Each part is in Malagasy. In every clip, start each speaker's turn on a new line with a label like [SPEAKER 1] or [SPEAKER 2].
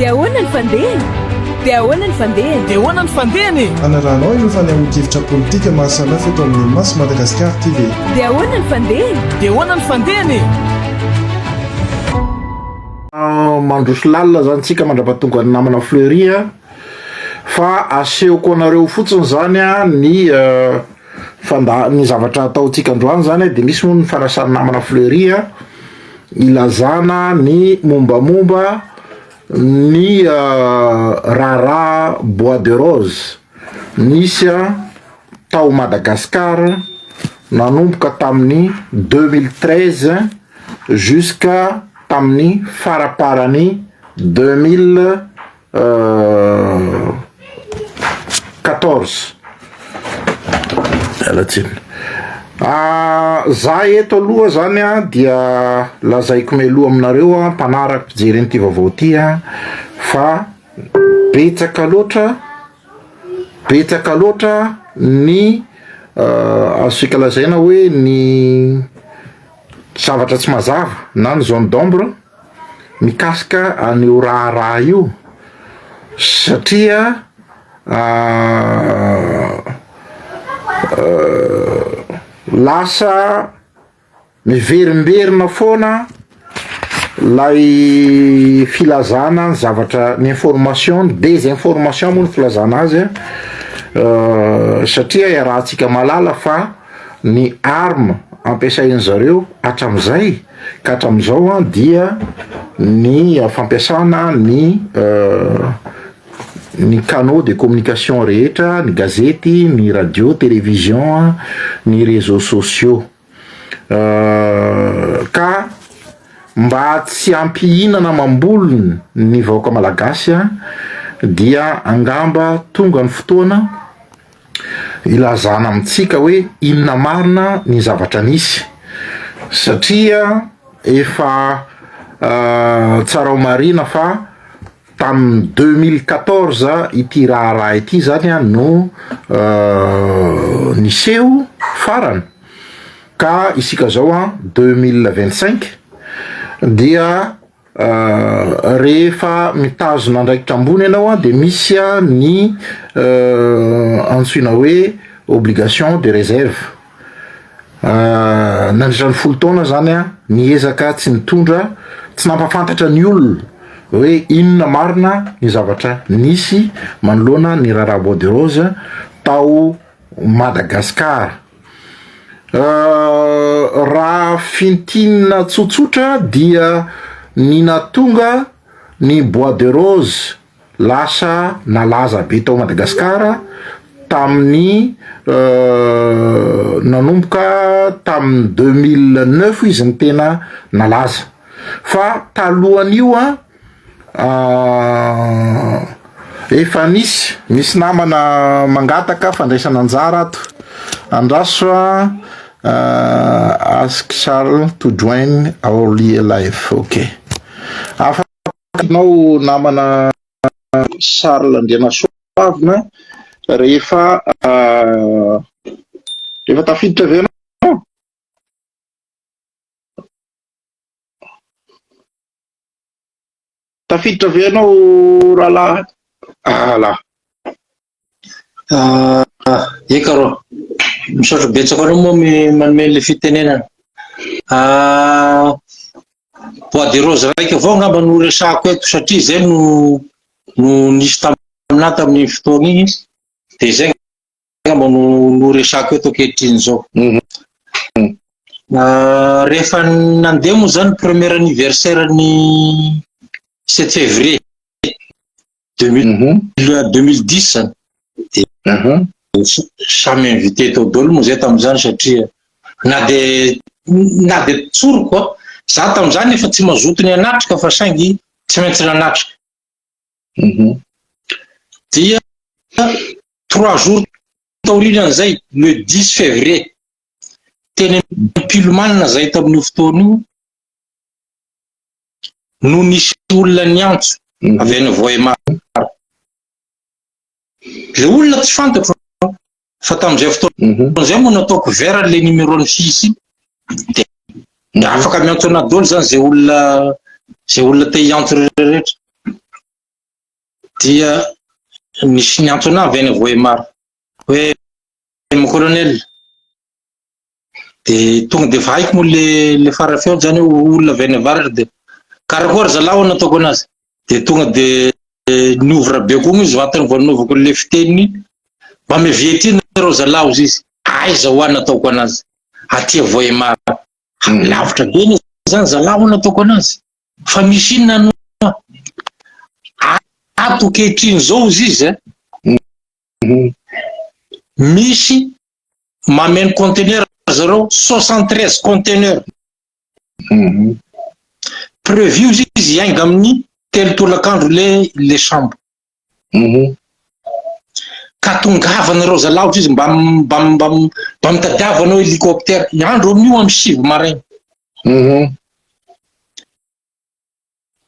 [SPEAKER 1] Dia ahoana ny fandehany? Dia ahoana ny fandehany?
[SPEAKER 2] Dia ahoana ny fandehany e?
[SPEAKER 3] Hanarahanao ireo fanehoan-kevitra politika maro samihafa eto amin'ny Maso Madagascar TV.
[SPEAKER 1] Dia ahoana ny fandehany?
[SPEAKER 2] Dia ahoana ny fandehany e?
[SPEAKER 4] Mandroso lalina zany tsika mandrapatonga ny namana Fleury a, fa asehoko anareo fotsiny zany a ny fanda- ny zavatra ataontsika androany zany a de misy moa ny fanasan'ny namana Fleury a ilazana ny mombamomba ny raharaha bois de rose nisy a tao Madagascar nanomboka tamin'ny 2013 jusqu'à tamin'ny faraparany 2014. Miala tsiny. Za eto aloha zany a dia lazaiko mialoha aminareo a mpanaraka mpijery an'ity vaovao ity a fa betsaka loatra betsaka loatra ny azontsika lazaina hoe ny zavatra tsy mazava na ny zone d'ombre mikasika an'io raharaha io satria lasa miverimberina foana lay filazana ny zavatra ny information ny desinformation moa ny filazana azy satria iarahantsika mahalala fa ny arme ampiasain'ny zareo hatram'izay ka hatram'izao an dia ny fampiasana ny ny canaux de communication rehetra, ny gazety, ny radio, télévision, ny réseaux sociaux ka mba tsy hampihinana amam-bolony ny vahoaka malagasy dia angamba tonga ny fotoana ilazana amintsika hoe inona marina ny zavatra nisy satria efa tsara ho marihina fa tamin'ny 2014 ity raharaha ity zany a no niseho farany ka isika zao a 2025 dia rehefa mitazona andraikitra ambony ianao a de misy a ny antsoina hoe obligation de réserve. Nandritra ny 10 taona zany a niezaka tsy nitondra, tsy nampafantatra ny olona hoe inona marina ny zavatra nisy manoloana ny raharaha bois de rose tao Madagasikara. Raha fintinina tsotsotra dia ny nahatonga ny bois de rose lasa nalaza be tao Madagasikara tamin'ny nanomboka tamin'ny 2009 izy ny tena nalaza fa talohan'io a efa nisy misy namana mangataka fandraisana anjara ato andraso a ask Charles to join our live, ok, afaka anao namana Charles Andrianasoavina rehefa efa tafiditra avy anao. Tafiditra avy anao rahalahy ala.
[SPEAKER 5] Eka rô, misaotra betsaka anao moa manome le fitenenana. Bois de rose raika avao angamba no resahako eto satria zay no no nisy taminah tamin'iny fotoana iny de zay angamba no no resahako eto ankehitriny zao. Rehefa nandeha moa zany premier anniversaire ny 7 février 2010 zany de samy invité tao daholo moa zay tamin'izany satria na de tsoriko a za tamin'izany efa tsy mazoto ny anatrika fa saingy tsy maintsy nanatrika dia 3 jours taorian'izay, le 10 février, teny Ampilomanina zay tamin'io fotoana io no nisy olona niantso avy any Vohemar. Le olona tsy fantatro fa tamin'izay fotoana zay moa nataoko vert le numéro ny fils iny de afaka miantso ana daholo zany zay olona te hiantso rehetrarehetra. Dia nisy niantso anah avy any Vohemar hoe mon colonel. Dia tonga dia efa haiko moa le le fara-feony zany hoe olona avy any avaratra dia karakory zalahy hono nataoko anazy. Dia tonga dia niovra be koa moa izy vatany vao nanaovako an'ilay fiteniny mba miavia aty nareo zalahy hozy izy. Aiza hoa nataoko anazy? Aty Vohemar. Lavitra be anie zany zalahy hono nataoko anazy. Fa misy inona no ato ankehitriny izao hozy izy a? Misy mameno conteneur zareo 73 conteneur. Prévu hozy izy hiainga amin'ny telo tolakandro le le sambo. Ka tongava nareo zalahy hozy izy mba mba mba mba mitadiava anao hélicoptère. Andro amin'io amin'ny sivy maraina.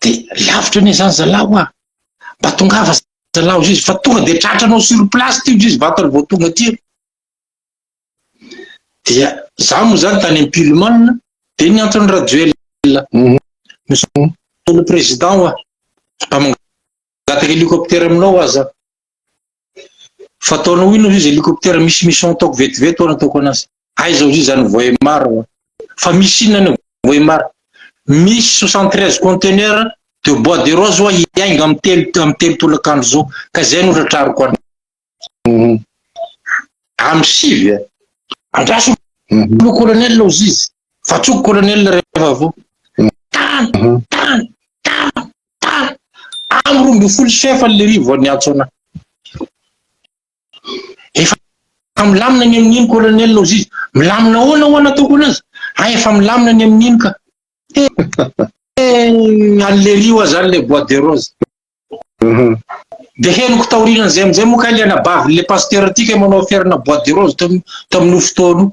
[SPEAKER 5] De lavitra anie zany zalahy hoa. Mba tongava zalahy hozy izy fa tonga de tratranao sur place ty hozy izy vatany vao tonga aty. Dia za moa zany tany amin'ny Pullman de niantso an'i Rajoelina. Monsieur le président hoa, mba mangataka hélicoptère aminao aza. Fa ataonao inona hozy izy hélicoptère misy mission ataoko vetivety ho'a nataoko anazy. Aiza hozy izy any Vohemar hoa. Fa misy inona any Vohemar? Misy 73 conteneurs de bois de rose hoa hiainga amin'ny telo amin'ny telo tolakandro izao. Ka izay no tratrariko any. Amin'ny sivy a. Andraso aloha colonel hozy izy. Fa tsoko colonel rehefa avy eo. Tany, tany, tany, tany. Amin'ny 12 sy fahefany le rivo vao niantso anahy. Efa milamina ny amin'iny colonel hozy izy. Milamina ahoana ho'a nataoko anazy? Ah efa milamina ny amin'iny ka. Eh, an'le rio aza zany le bois de rose. De henoko taorian'izay amizay moa kay le anabavy le pasteur ty kay manao affaire-na bois de rose tamin'io fotoana io.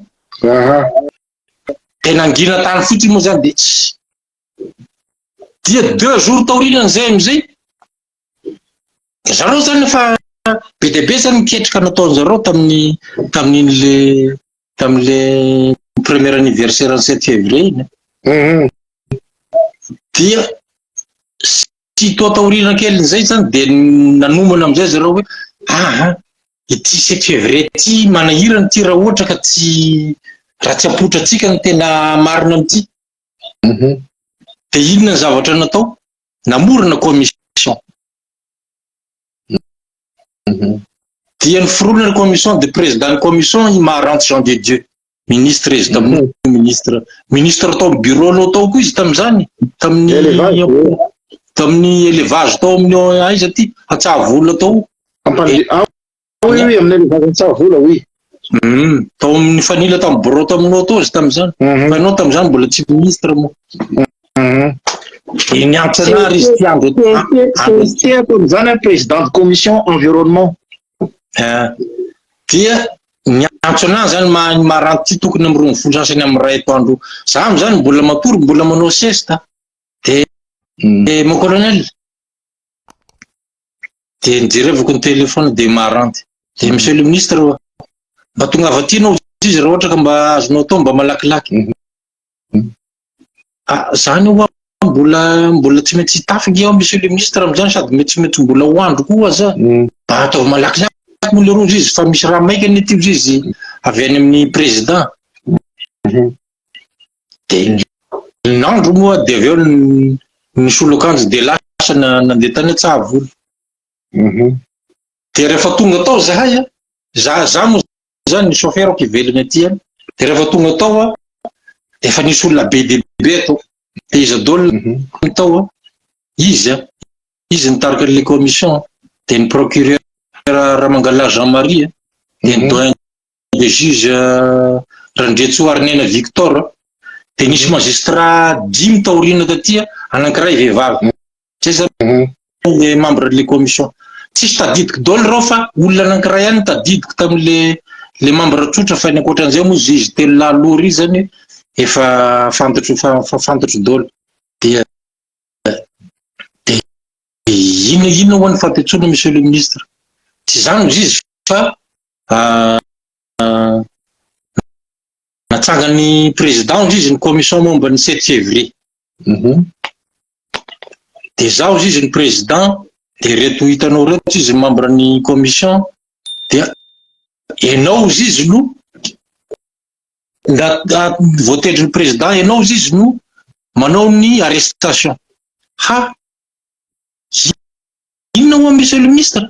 [SPEAKER 5] De nangina tany fotsiny moa zany de tsy. Dia deux jours taorian'izay amizay, zareo zany efa be dia be zany miketrika nataon-jareo tamin'ny tamin'iny le tamin'le premier anniversaire ny 7 février iny. Dia sy toa taoriana kelin'izay zany dia nanomana amizay zareo hoe aha ity 7 février ity manahirana ity raha ohatra ka tsy raha tsy apoitra antsika ny tena marina amin'ity. Dia inona ny zavatra natao? Namorona commission. Dia niforona ny commission dia président ny commission i Maharantsy Jean de Dieu. Ministre izy tamin'ny ministre ministre tao amin'ny bureau anao tao koa izy tamin'izany tamin'ny
[SPEAKER 4] Élevage.
[SPEAKER 5] tamin'ny élevage tao amin'ny aiza ty Antsahavola tao.
[SPEAKER 4] Ampandri ah oui oui amin'ny élevage Antsahavola oui.
[SPEAKER 5] Tao amin'ny fanila tamin'ny bureau taminao tao izy tamin'izany. Fa ianao tamin'izany mbola tsy ministre moa. Dia niantso anah izy ty andro
[SPEAKER 4] CST tamin'izany président de commission environnement.
[SPEAKER 5] Dia niantso anah zany maranty ty tokony amin'ny 12 sasany amin'ny iray atoandro. Za amin'izany mbola matory mbola manao sieste. Dia mon colonel. Dia nijerevako ny téléphone dia maranty. Dia monsieur le ministre mba tongava aty anao izy raha ohatra ka mba azonao atao mba malakilaky. Ah zany hoa mbola mbola tsy maintsy hitafy nge aho monsieur le ministre amin'izany sady mety tsy maintsy mbola ho andro koa aza. Mba ataovy malakilaky moa leroa izy fa misy raha maika anie ty izy avy any amin'ny président. Dia nandro moa dia avy eo nisolo akanjo dia lasa nandeha tany Antsahavola. Dia rehefa tonga tao zahay a, za za moa zany ny chauffeur-ko ivelany aty any, dia rehefa tonga tao a, dia efa nisy olona be dia be tao. Dia iza daholo ny tao a? Izy a, izy nitarika an'ilay commission, dia ny procureur Ramangalahy Jean Marie, dia ny doyen de juge Randriantsoa Harinena Victor, dia nisy magistrat dimy taoriana taty, anankiray vehivavy. Zay zany le membre de commission. Tsisy tadidiko daholo reo fa olona anankiray ihany tadidiko tamin'le le membre tsotra fa ny ankoatran'izay moa juge telo lahy aloha ry zany efa fantatro fa fantatro daholo. Dia dia inona inona ho'a ny fampiantsoana monsieur le ministre. Tsy izany hozy izy fa natsangan'ny président hozy izy ny commission momba ny 7 février. Dia zaho hozy izy ny président. Dia ireto hitanao ireto izy membre ny commission dia enao ozy izy no voatendrin'ny président enao ozy izy no manao ny arrestation. Ha! Inona moa monsieur le ministre?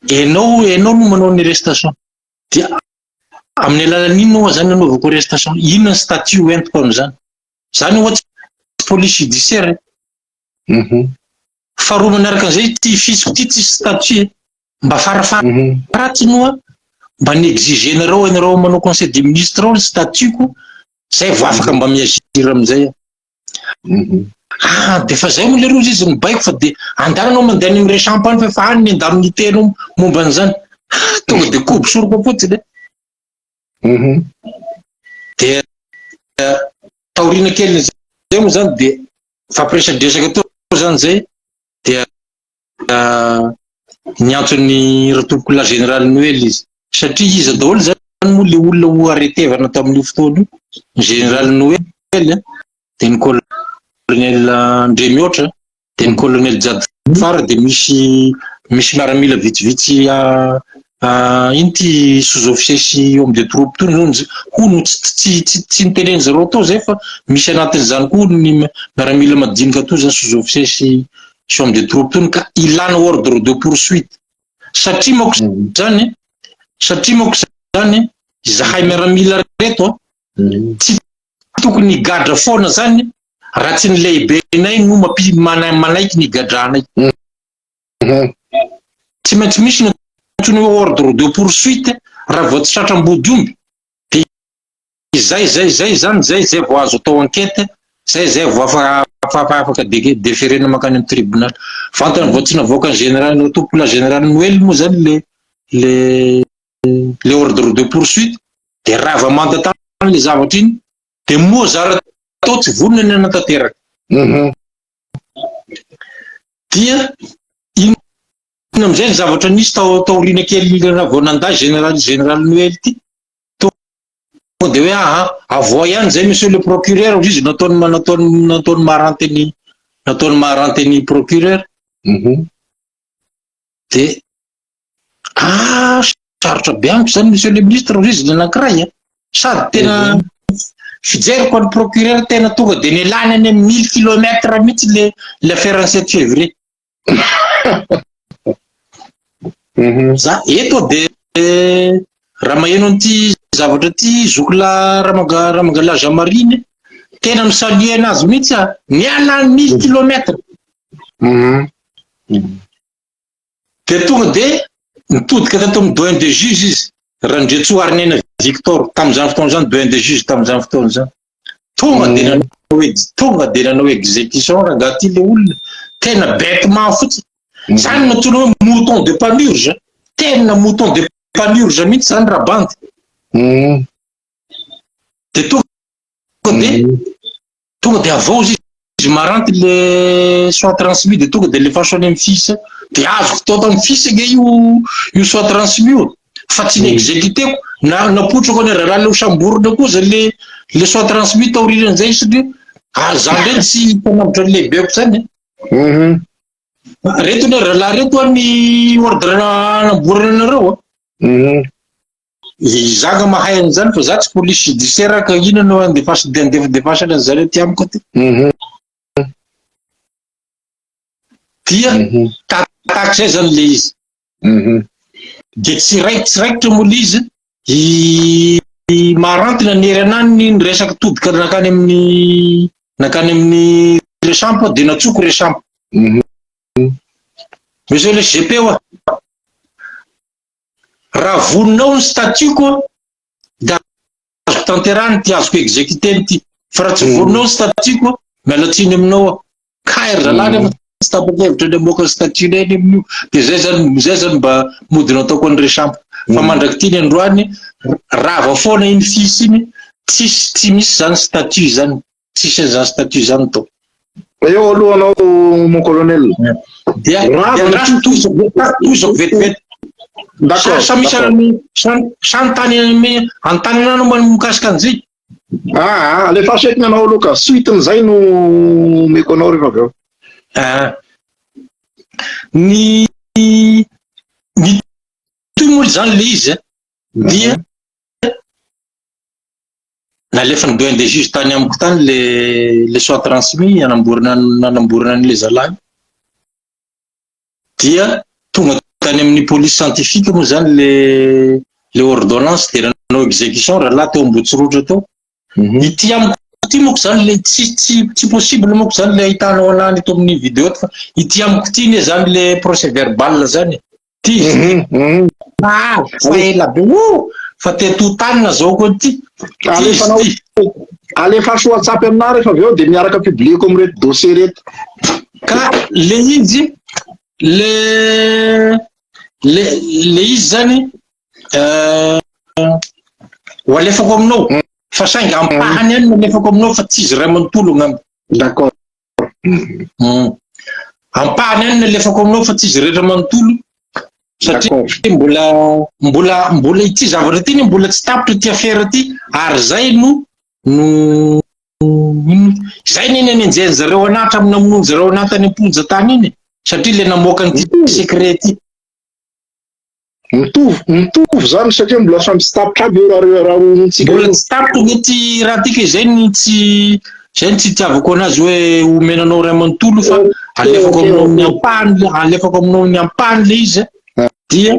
[SPEAKER 5] Enao enao no manao ny arrestation. Dia amin'ny alalan'ny inona moa zany anaovako arrestation? Inona ny statut hoentiko amin'izany? Zany oa tsy police judiciaire e.
[SPEAKER 4] Mhm.
[SPEAKER 5] Faharoa manaraka an'izay ity fisiko ity tsisy statut e. Mba farafaharatsiny oa mba ny exiger-nareo ianareo manao conseil des ministres ao ny statut-ko zay vao afaka mba mi-agir amin'izay aho.
[SPEAKER 4] Mhm.
[SPEAKER 5] Ah, dia efa zay moa leroa izy mibaiko fa dia andana anao mandeha any amin'ny resampa any fa efa any ny indemnité-nao momba an'izany. Ah, tonga dia kobo soroka fotsiny e.
[SPEAKER 4] Mhm.
[SPEAKER 5] Dia taoriana kelin'izay moa zany dia fampiresadresaka teo zany zay dia niantso ny Ratompokolahy Général Noël izy satria iza daholo zany moa le olona ho arretevana tamin'io fotoana io, ny Général Noël dia ny Colonel Andriamihoatra dia ny Colonel Jadfar dia misy misy miaramila vitsivitsy ino ty sous-officier sy homme de troupe tony hono hono tsy tsy tsy tsy nitenen'ny zareo tao zay fa misy anatin'izany koa ny miaramila madinika toa zany sous-officier sy sy homme de troupe tony ka ilana ordre de poursuite satria manko zany satria manko zany izahay miaramila reto a tsy tokony higadra foana zany raha tsy ny lehibenay no mampi manaiky ny higadranay. Tsy maintsy misy ny antsoina hoe ordre de poursuite raha vao tsy tratra ambodiomby dia izay izay izay izany izay izay vao azo atao enquête, izay izay vao afaka afaka deferena mankany amin'ny tribunal. Vantany vao tsy navoakan'ny général tompokolahy général Noël moa zany le le le ordre de poursuite dia rava manta tany le zavatra iny dia moa zara tao tsy vonona ny hanatanteraka. Dia inona amin'izay ny zavatra nisy tao taoriana kely raha vao nandà général général Noël ity? Tonga dia hoe aha, avoahy ihany izay monsieur le procureur hozy izy nataony nataony nataony maranty ny nataony maranty ny procureur. Dia ah sarotra be amiko zany monsieur le ministre hozy izy ny anankiray a. Sady tena fijeriko an'ny procureur tena tonga dia nialany any amin'ny mille kilomètres mihitsy le le affaire ny 7 février. Za eto dia raha maheno an'ity zavatra ity zokilahy Ramanga Ramangalahy Jean Marie iny, tena mi-saluer anazy mihitsy aho. Niala any mille kilomètres. Dia tonga dia nitodika tato amin'ny doyen des juges izy, Randriantsoa Hariniaina Victor, tamin'izany fotoana izany doyen des juges tamin'izany fotoana izany. Tonga dia nanao tonga dia nanao exécution rangahy ity le olona, tena bêtement fotsiny. Izany no antsoina hoe mouton de panurge, tena mouton de panurge mihitsy izany rabandy. Dia tonga dia Tonga dia avaozy izy maranty le soit transmis dia tonga dia alefaso any amin'ny fils dia azoko tao tamin'ny fils ange io io soit transmis io fa tsy ni-exécuter-ko na napotrako any raharaha le ho samborina koa zay le le soit transmis taorian'izay satria ah za ndray tsy mpanambotra ny lehibeko zany e. Reto ne rahalahy reto a ny ordre anamborana anareo a. Izaho nga mahay an'izany fa za tsy police judiciaire ka inona no andefasa de andefadefasana an'izany aty amiko aty. Dia tahak'izay zany le izy. Dia tsy raiki tsy raikitra moa le izy, i Maranty nanery anah ny niresaka todika nankany amin'ny nankany amin'ny Resampa dia natsoko Resampa. Monsieur le GP oa. Raha vonona ao ny statut-ko dia azoko tanterahina ity, azoko executer ity. Fa raha tsy vonona ao ny statut-ko, miala tsiny aminao aho. Kay ry zalahy nefa tsy tapa-kevitra ny hamoaka ny statut-nay anie amin'io. Dia zay zany, zay zany mba mody nataoko an'i Resampa. Fa mandrak'ity ny androany, rava foana iny fils iny, tsisy, tsy misy zany statut zany. Tsisy an'izany statut zany tao.
[SPEAKER 4] Eo aloha anao mon colonel.
[SPEAKER 5] Dia
[SPEAKER 4] Rava
[SPEAKER 5] dia
[SPEAKER 4] ny
[SPEAKER 5] tohizako tohizako vetivety.
[SPEAKER 4] D'accord.
[SPEAKER 5] Sa misy sa anontany anontany anao mikasika an'izay.
[SPEAKER 4] Ah, alefaso eto ny anao aloha ka. Suite-n'izay no omeko anao rehefa avy eo.
[SPEAKER 5] Ah. Ny ny toy moa izany le izy dia nalefan'ny doyen des juges tany amiko tany le le soit transmis nanamborana nanamborana an'le zalahy dia tonga tany amin'ny police scientifique moa zany le le ordonnance dia nanao exécution rahalahy teo Ambohitsorohitra teo. Ity amiko ity moko zany le tsy tsy tsy possible moko zany le ahitanao anany eto amin'ny vidéo eto fa ity amiko ity ne zany le procès verbal zany ty izy ity. Ah, fa ela be o fa teto tany nazahoako an'ity. Ty izy
[SPEAKER 4] Alefanao
[SPEAKER 5] ity.
[SPEAKER 4] alefaso WhatsApp aminah rehefa avy eo dia miaraka publieko amin'ireto dossier ireto.
[SPEAKER 5] Ka le izy le le le izy zany euh, ho alefako aminao fa saingy ampahany ihany no alefako aminao fa tsy izy ray manontolo angamba.
[SPEAKER 4] D'accord.
[SPEAKER 5] Ampahany ihany no alefako aminao fa tsy izy rehetra manontolo satria mbola mbola mbola ity zavatra ity ny mbola tsy tapitra ity affaire ity ary zay no no zay ny nenenjehin zareo anah hatramin'ny namonoan zareo anah tany am-ponja tany iny satria le namoaka an'ity secret ity.
[SPEAKER 4] Mitovy, mitovy zany satria mbola samy tsy tapitra aby io raha raha horontsika
[SPEAKER 5] Mbola tsy tapitra anie ty raha ty ka izay ny tsy izay ny tsy itiavako anazy hoe omena anao iray manontolo fa alefako aminao amin'ny ampahany le alefako aminao amin'ny ampahany le izy dia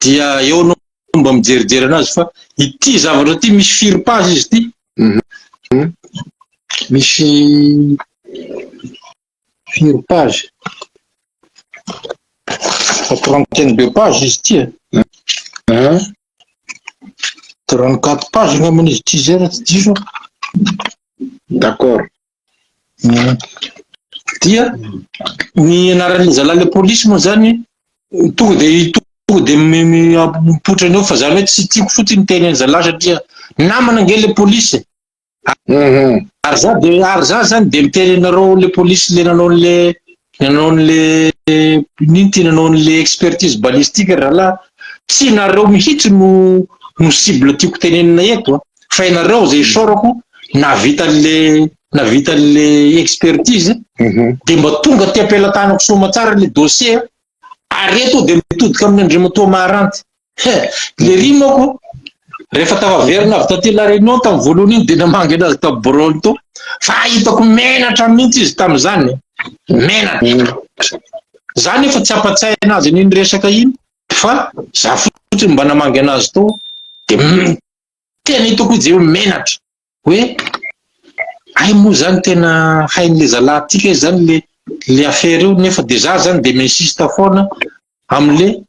[SPEAKER 5] dia eo anao mba mijerijery anazy fa ity zavatra ity misy firy page izy ity? Misy Firy page? Fa trentaine de page izy ity e.
[SPEAKER 4] Hein?
[SPEAKER 5] 34 page angambany izy ity zay raha tsy diso aho.
[SPEAKER 4] D'accord.
[SPEAKER 5] Dia ny anaran'ny zalahy le polisy moa zany tonga de tonga de mipoitra eo fa zany hoe tsy tiako fotsiny miteny an'ny zalahy satria namana ange le polisy e. Ary za de ary za zany de miteny anareo le police le nanao an'le nanao an'le nino ty nanao an'le expertise balistique ry rahalahy tsy nareo mihitsy no no cible tiako tenenina eto a fa ianareo zay isaorako nahavita an'le nahavita an'le expertise de mba tonga aty am-pelatanako soamatsara le dossier ary eto de mitodika amin'ny Andriamatoa Maharanty He! Lery manko rehefa tafaverina avy taty La Réunion tamin'ny voalohany iny dia namangy anazy tao bureau-ny tao fa hitako menatra mihitsy izy tamin'izany e. Menatra. Za nefa tsy ampatsiahy anazy an'iny resaka iny fa za fotsiny mba namangy anazy tao dia tena hitako izy hoe menatra. Hoe hay moa zany tena hain'le zalahy ty kay zany le le affaire io nefa dia za zany dia mi-insiste foana am'le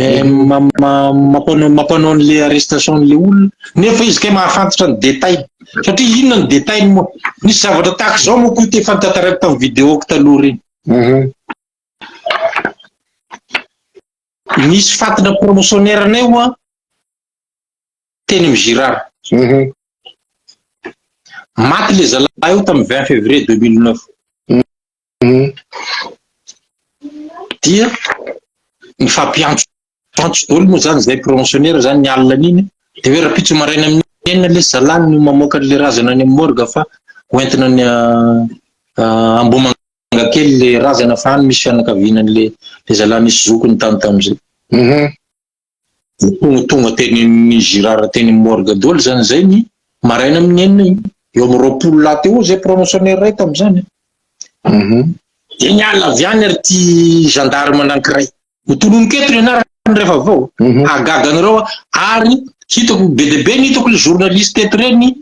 [SPEAKER 5] mampanao mampanao an'le arrestation an'le olona nefa izy kay mahafantatra ny détail satria inona ny détail moa nisy zavatra tahaka izao moa koa ity efa notantaraiko tamin'ny vidéo-ko taloha ireny nisy fatina promotionnaire anay hoa teny amin'ny Girard maty le zalahy io tamin'ny 20 février 2009 Dia nifampiantsoantso daholo moa zany izay promotionnaire zany ny alina an'iny, dia hoe rahampitso maraina amin'ny enina lesy zalahy no mamoaka an'ilay razana any amin'ny morgue fa hoentina any Ambohimangakely ilay razana fa any misy fianakaviana an'ilay zalahy nisy zokiny tany tamin'izay. Tonga tonga teny amin'ny Girard teny amin'ny morgue daholo zany zay ny maraina amin'ny enina iny. Eo amin'ny 20 lahy teo zay promotionnaire iray tamin'izany. Dia niala avy any ary ity gendarme anankiray. Hotononiko eto ny anarany rehefa avy eo. Hahagaga anareo aho. Ary hitako be dia be ny hitako le journaliste eto ireny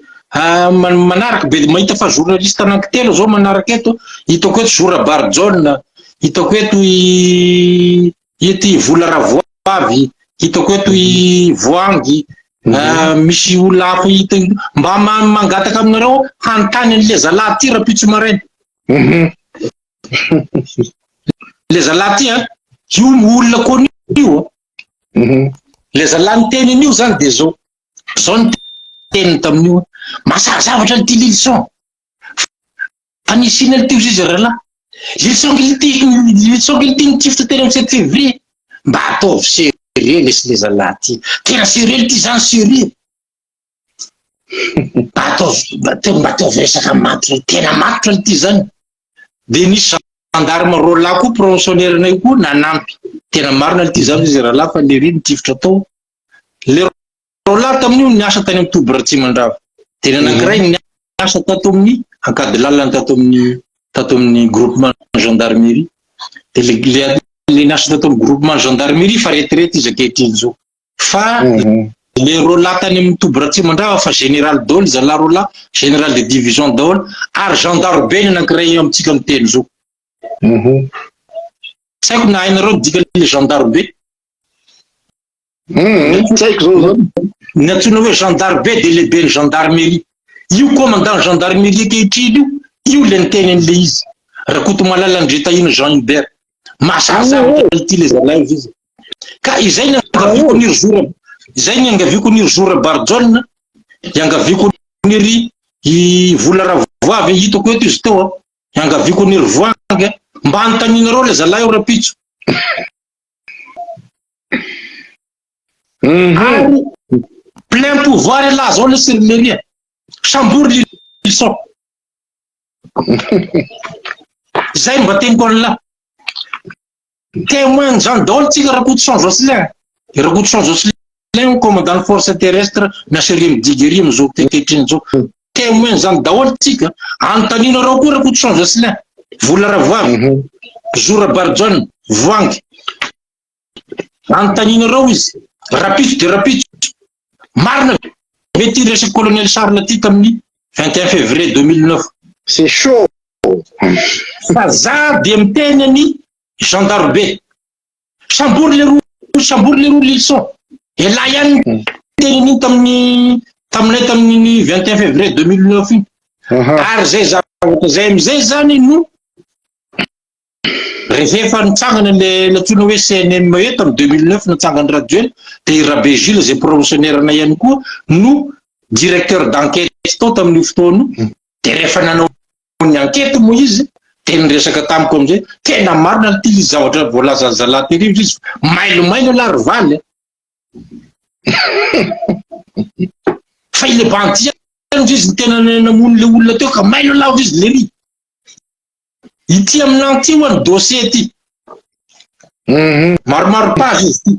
[SPEAKER 5] manaraka be dia mahita fa journaliste anankitelo zao manaraka eto. Hitako eto Zo Rabarijaona, hitako eto i Eto i Vola Ravoavy, hitako eto i Voahangy, misy olona hafa hita mba mangataka aminareo hanontany an'le zalahy ty rahampitso maraina. Le zalahy ty an, io olona connu io an. Le zalahy niteny an'io zany de zao, zao ny teniny tamin'io, mahasahy zavatra an'ity Lilison. Fa nisy inona ity ozy izy rahalahy? Lilison ity Lilison ity nitifitra teny amin'ny 7 février. Mba ataovy sérieux lesy le zalahy ty. Tena sérieux ity zany sérieux. Mba ataovy mba ataovy resaka matotra, tena matotra ity zany. Dia nisy gendarme roalahy koa promotionnaire nay koa nanampy. Tena marina ity zavatra izy rahalahy fa lery nitifitra tao. Le roalahy tamin'io niasa tany amin'ny toby Ratsimandrava. Dia ny anankiray niasa tato amin'ny Ankadilalana tato amin'ny tato amin'ny groupement gendarmerie. Dia le le le niasa tato amin'ny groupement gendarmerie fa retraite izy ankehitriny izao. Fa le roalahy tany amin'ny toby Ratsimandrava fa général daholo zalahy roalahy, général de division daholo ary gendarme be ny anankiray amintsika miteny izao. Tsy haiko na hainareo ny dikan'le gendarme be.
[SPEAKER 4] Tsy haiko zao zany.
[SPEAKER 5] Ny antsoina hoe gendarme be dia lehiben'ny gendarmerie. Io commandant gendarmerie ankehitriny io, io le niteny an'le izy. Rakotomalala Andriatahina Jean Hubert. Mahasahy ity le zalahy izy. Ka izay ny angaviako ny ry Zora, izay ny angaviako ny ry Zora Barijaona, iangaviako ny ry i Vola Ravoavy, hitako eto izy teo, iangaviako ny ry Voahangy, mba anontanianareo le zalahy io rahampitso. Ary plein pouvoir elah zao lesy ry Leria. Sambory Lilison. Zay mba teniko an'lah. Témoin zany daholo tsika Rakotoson Jocelyn. Rakotoson Jocelyn commandant force terrestre miasa ery amin'ny digue ery amin'izao ankehitriny izao. Témoin zany daholo tsika. Anontanianareo koa Rakotoson Jocelyn. Vola Ravoavy. Zo Rabarijaona. Voahangy. Anontanianareo izy. Rapitso dia rapitso. Marina ve ity resaka colonel Charles ity tamin'ny 21 février 2009?
[SPEAKER 4] C'est chaud.
[SPEAKER 5] Fa za dia miteny any gendarme be. Sambory le roa, sambory le roa Lilson. Elah ihany niteny an'iny tamin'ny taminay tamin'iny 21 février 2009 iny. Ary zay zavatra zay amizay zany no rehefa nitsangana le nantsoina hoe CNME tamin'ny 2009 natsangan'i Rajoelina dia i Rabe Gilles izay promotionnaire anay ihany koa no directeur d'enquête tao tamin'io fotoana io. Dia rehefa nanao ny enquête moa izy dia niresaka tamiko amin'izay, tena marina ity izy zavatra voalazan'ny zalahy tery izy, mailomailo ialahy ry valy a. Fa ilay bandy ihany izy no tena namono ilay olona teo ka mailo ialahy izy lery. Ity aminà ity ho'a ny dossier ity. Maromaro page izy ity.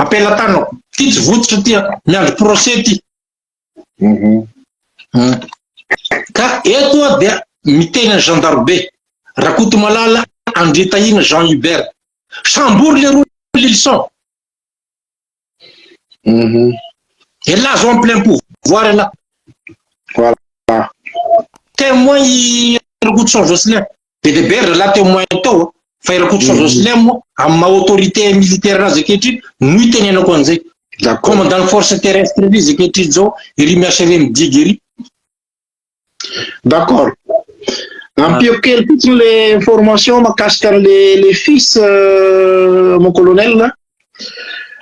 [SPEAKER 5] Ampelatanako. Ity tsy votsotra ity a. Miandry procès ity. Ka eto aho dia miteny an'i gendarme be, Rakotomalala Andriatahina Jean Hubert. Sambory leroa Lilison. Elah zao en plein pouvoir elah.
[SPEAKER 4] Voilà.
[SPEAKER 5] Témoin i Rakotoson Jocelyn. Be dia be ry zalahy témoin tao fa i Rakotoson Jocelyn moa amin'ny maha autorité militaire anazy ankehitriny no itenenako an'izay. Commandant force terrestre ery izy ankehitriny izao, ery miasa ery amin'ny digue ery.
[SPEAKER 4] D'accord. Ampiako kely fotsiny le information mahakasika an'le le fils mon colonel.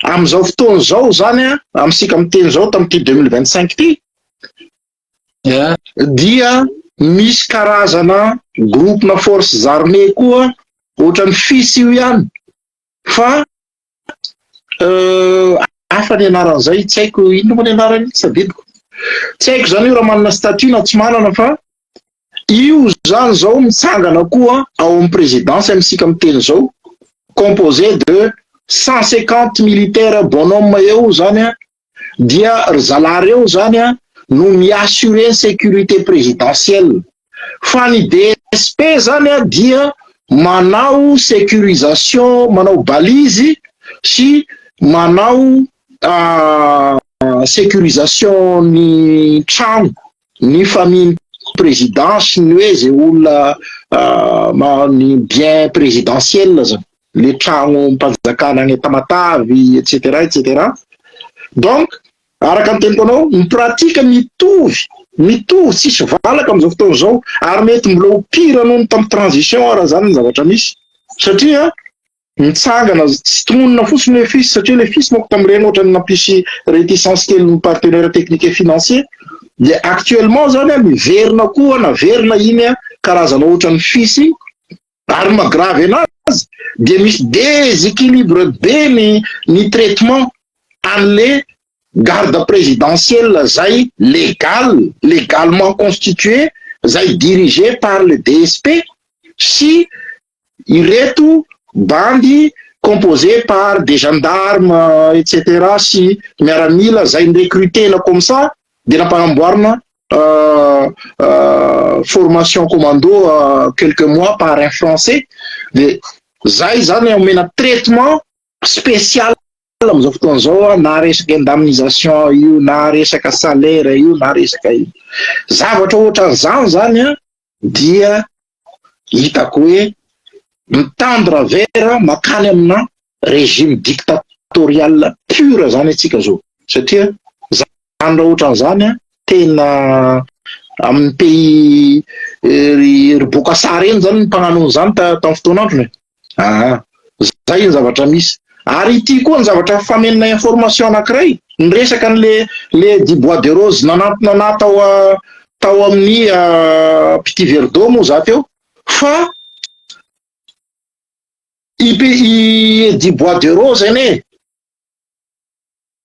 [SPEAKER 4] Amin'izao fotoana izao zany a, amintsika miteny izao tamin'ity 2025 ity, dia misy karazana groupe-na forces armées koa ohatran'ny fils io ihany fa hafa ny anaran'izay, tsy haiko inona moa ny anarany, tsy tadidiko. Tsy haiko zany io raha manana statut na tsy manana fa io zany zao mitsangana koa ao amin'ny présidence amintsika miteny zao, composé de 150 militaires bonhomme eo zany a, dia ry zalahy reo zany a no mi-assurer ny sécurité présidentielle fa ny DSP zany a dia manao sécurisation, manao balise sy manao sécurisation ny trano, ny famille président sy ny hoe zay olona ny bien présidentiel zany, le tragnom-panjakana any Tamatave et cetera et cetera. Donc araka ny teniko anao, ny pratique mitovy, mitovy tsisy valaka amin'izao fotoana izao ary mety mbola ho pire noho ny tamin'ny transition ara zany ny zavatra misy satria mitsangana tsy tononina fotsiny hoe fils satria le fils manko tamin'ireny ohatran'ny nampisy réticence kely ny partenaire technique et financier dia actuellement zany a miverina koa naverina iny a karazana ohatran'ny fils iny ary maha-grave anazy dia misy déséquilibre be ny ny traitement an'le garde présidentielle zay légal, légalement constitué, zay dirigé par le DSP. sy ireto bandy composé par des gendarmes etc sy miaramila zay ni-recruter-na comme ça de nampanamboarina formation commando quelques mois par un Français. De zay zany omena traitement spécial am'izao fotoana zao, na resaka indemnisation io, na resaka salaire io, na resaka io zavatra ohatran'izany zany a, dia hitako hoe mi-tendre vers makany amina régime dictatorial pur zany atsika zao, satria zany raha ohatran'izany a, tena amin'ny pays ry Bokassa reny zany ny mpagnano zany tamin'ny fotoan'androny. Aa zay ny zavatra misy. Ary ity koa ny zavatra famenina information anankiray, ny resaka an'le le Eddy Bois de Rose nanantona ana tao amin'ny Petit Verre d'eau moa za teo, fa i Eddy Bois de Rose ane,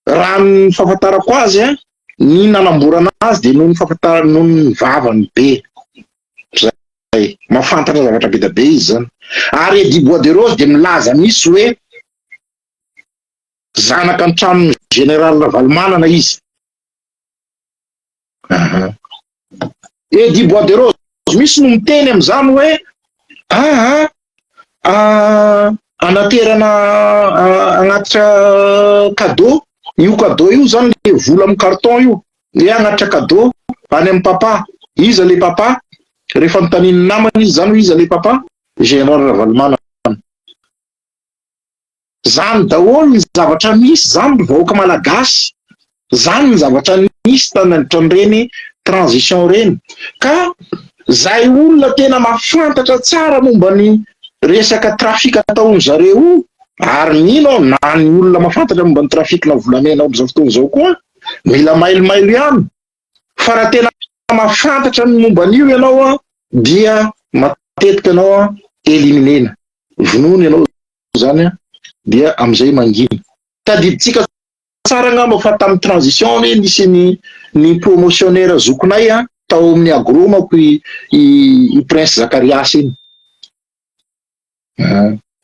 [SPEAKER 4] raha ny fahafantarako azy a, ny nanamborana azy de noho ny fahafantara, noho ny vavany be zay, mahafantatra zavatra be da be izy zany. Ary Eddy Bois de Rose de milaza misy hoe zanaka ny tranony général Ravalomanana izy. Eddy Bois de Rose misy no miteny am'izany hoe aa anaterana agnatitra cadeau io, cadeau io zany le vola amy carton io, e agnatitra cadeau any amy papa. Iza le papa? Rehefa notaniny namana izy zany hoe iza le papa? Général Ravalomanana zany daholo ny zavatra misy zany ry vahoaka malagasy. Zany ny zavatra nisy tanandritran'ireny transition reny, ka zay olona tena mahafantatra tsara momba ny resaka trafic ataony zareo io, ary mino aho na ny olona mahafantatra momba ny trafic na volamena am'izao fotoana izao koa mila mailomailo ihany, fa raha tena mahafantatra ny momba an'io ianao a, dia matetika ianao a éliminer-na, vonono ianao zany a, dia am'izay mangina. Tadiditsika tsara angamba fa tamin'ny transition ny nisy ny promotionnaire zokonay a tao amin'ny agro mako i Prince Zakarias iny,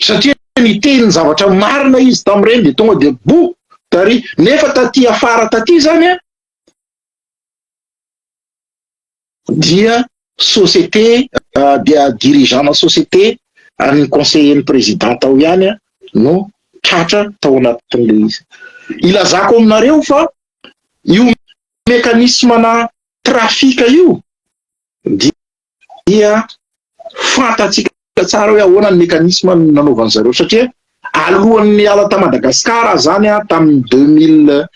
[SPEAKER 4] satria niteny ny zavatra marina izy tamin'ireny, de tonga de bo tary. Nefa taty afara taty zany a, dia société, dia dirigeant na société any conseiller ny président tao ihany a no tratra tao anatin'le izy. Ilazako aminareo fa io mécanisme na trafic io dia fantatsika tsara hoe ahoana ny mécanisme nanaovany zareo, satria alohan'ny ala ta Madagasikara zany a, tamin'ny 2000,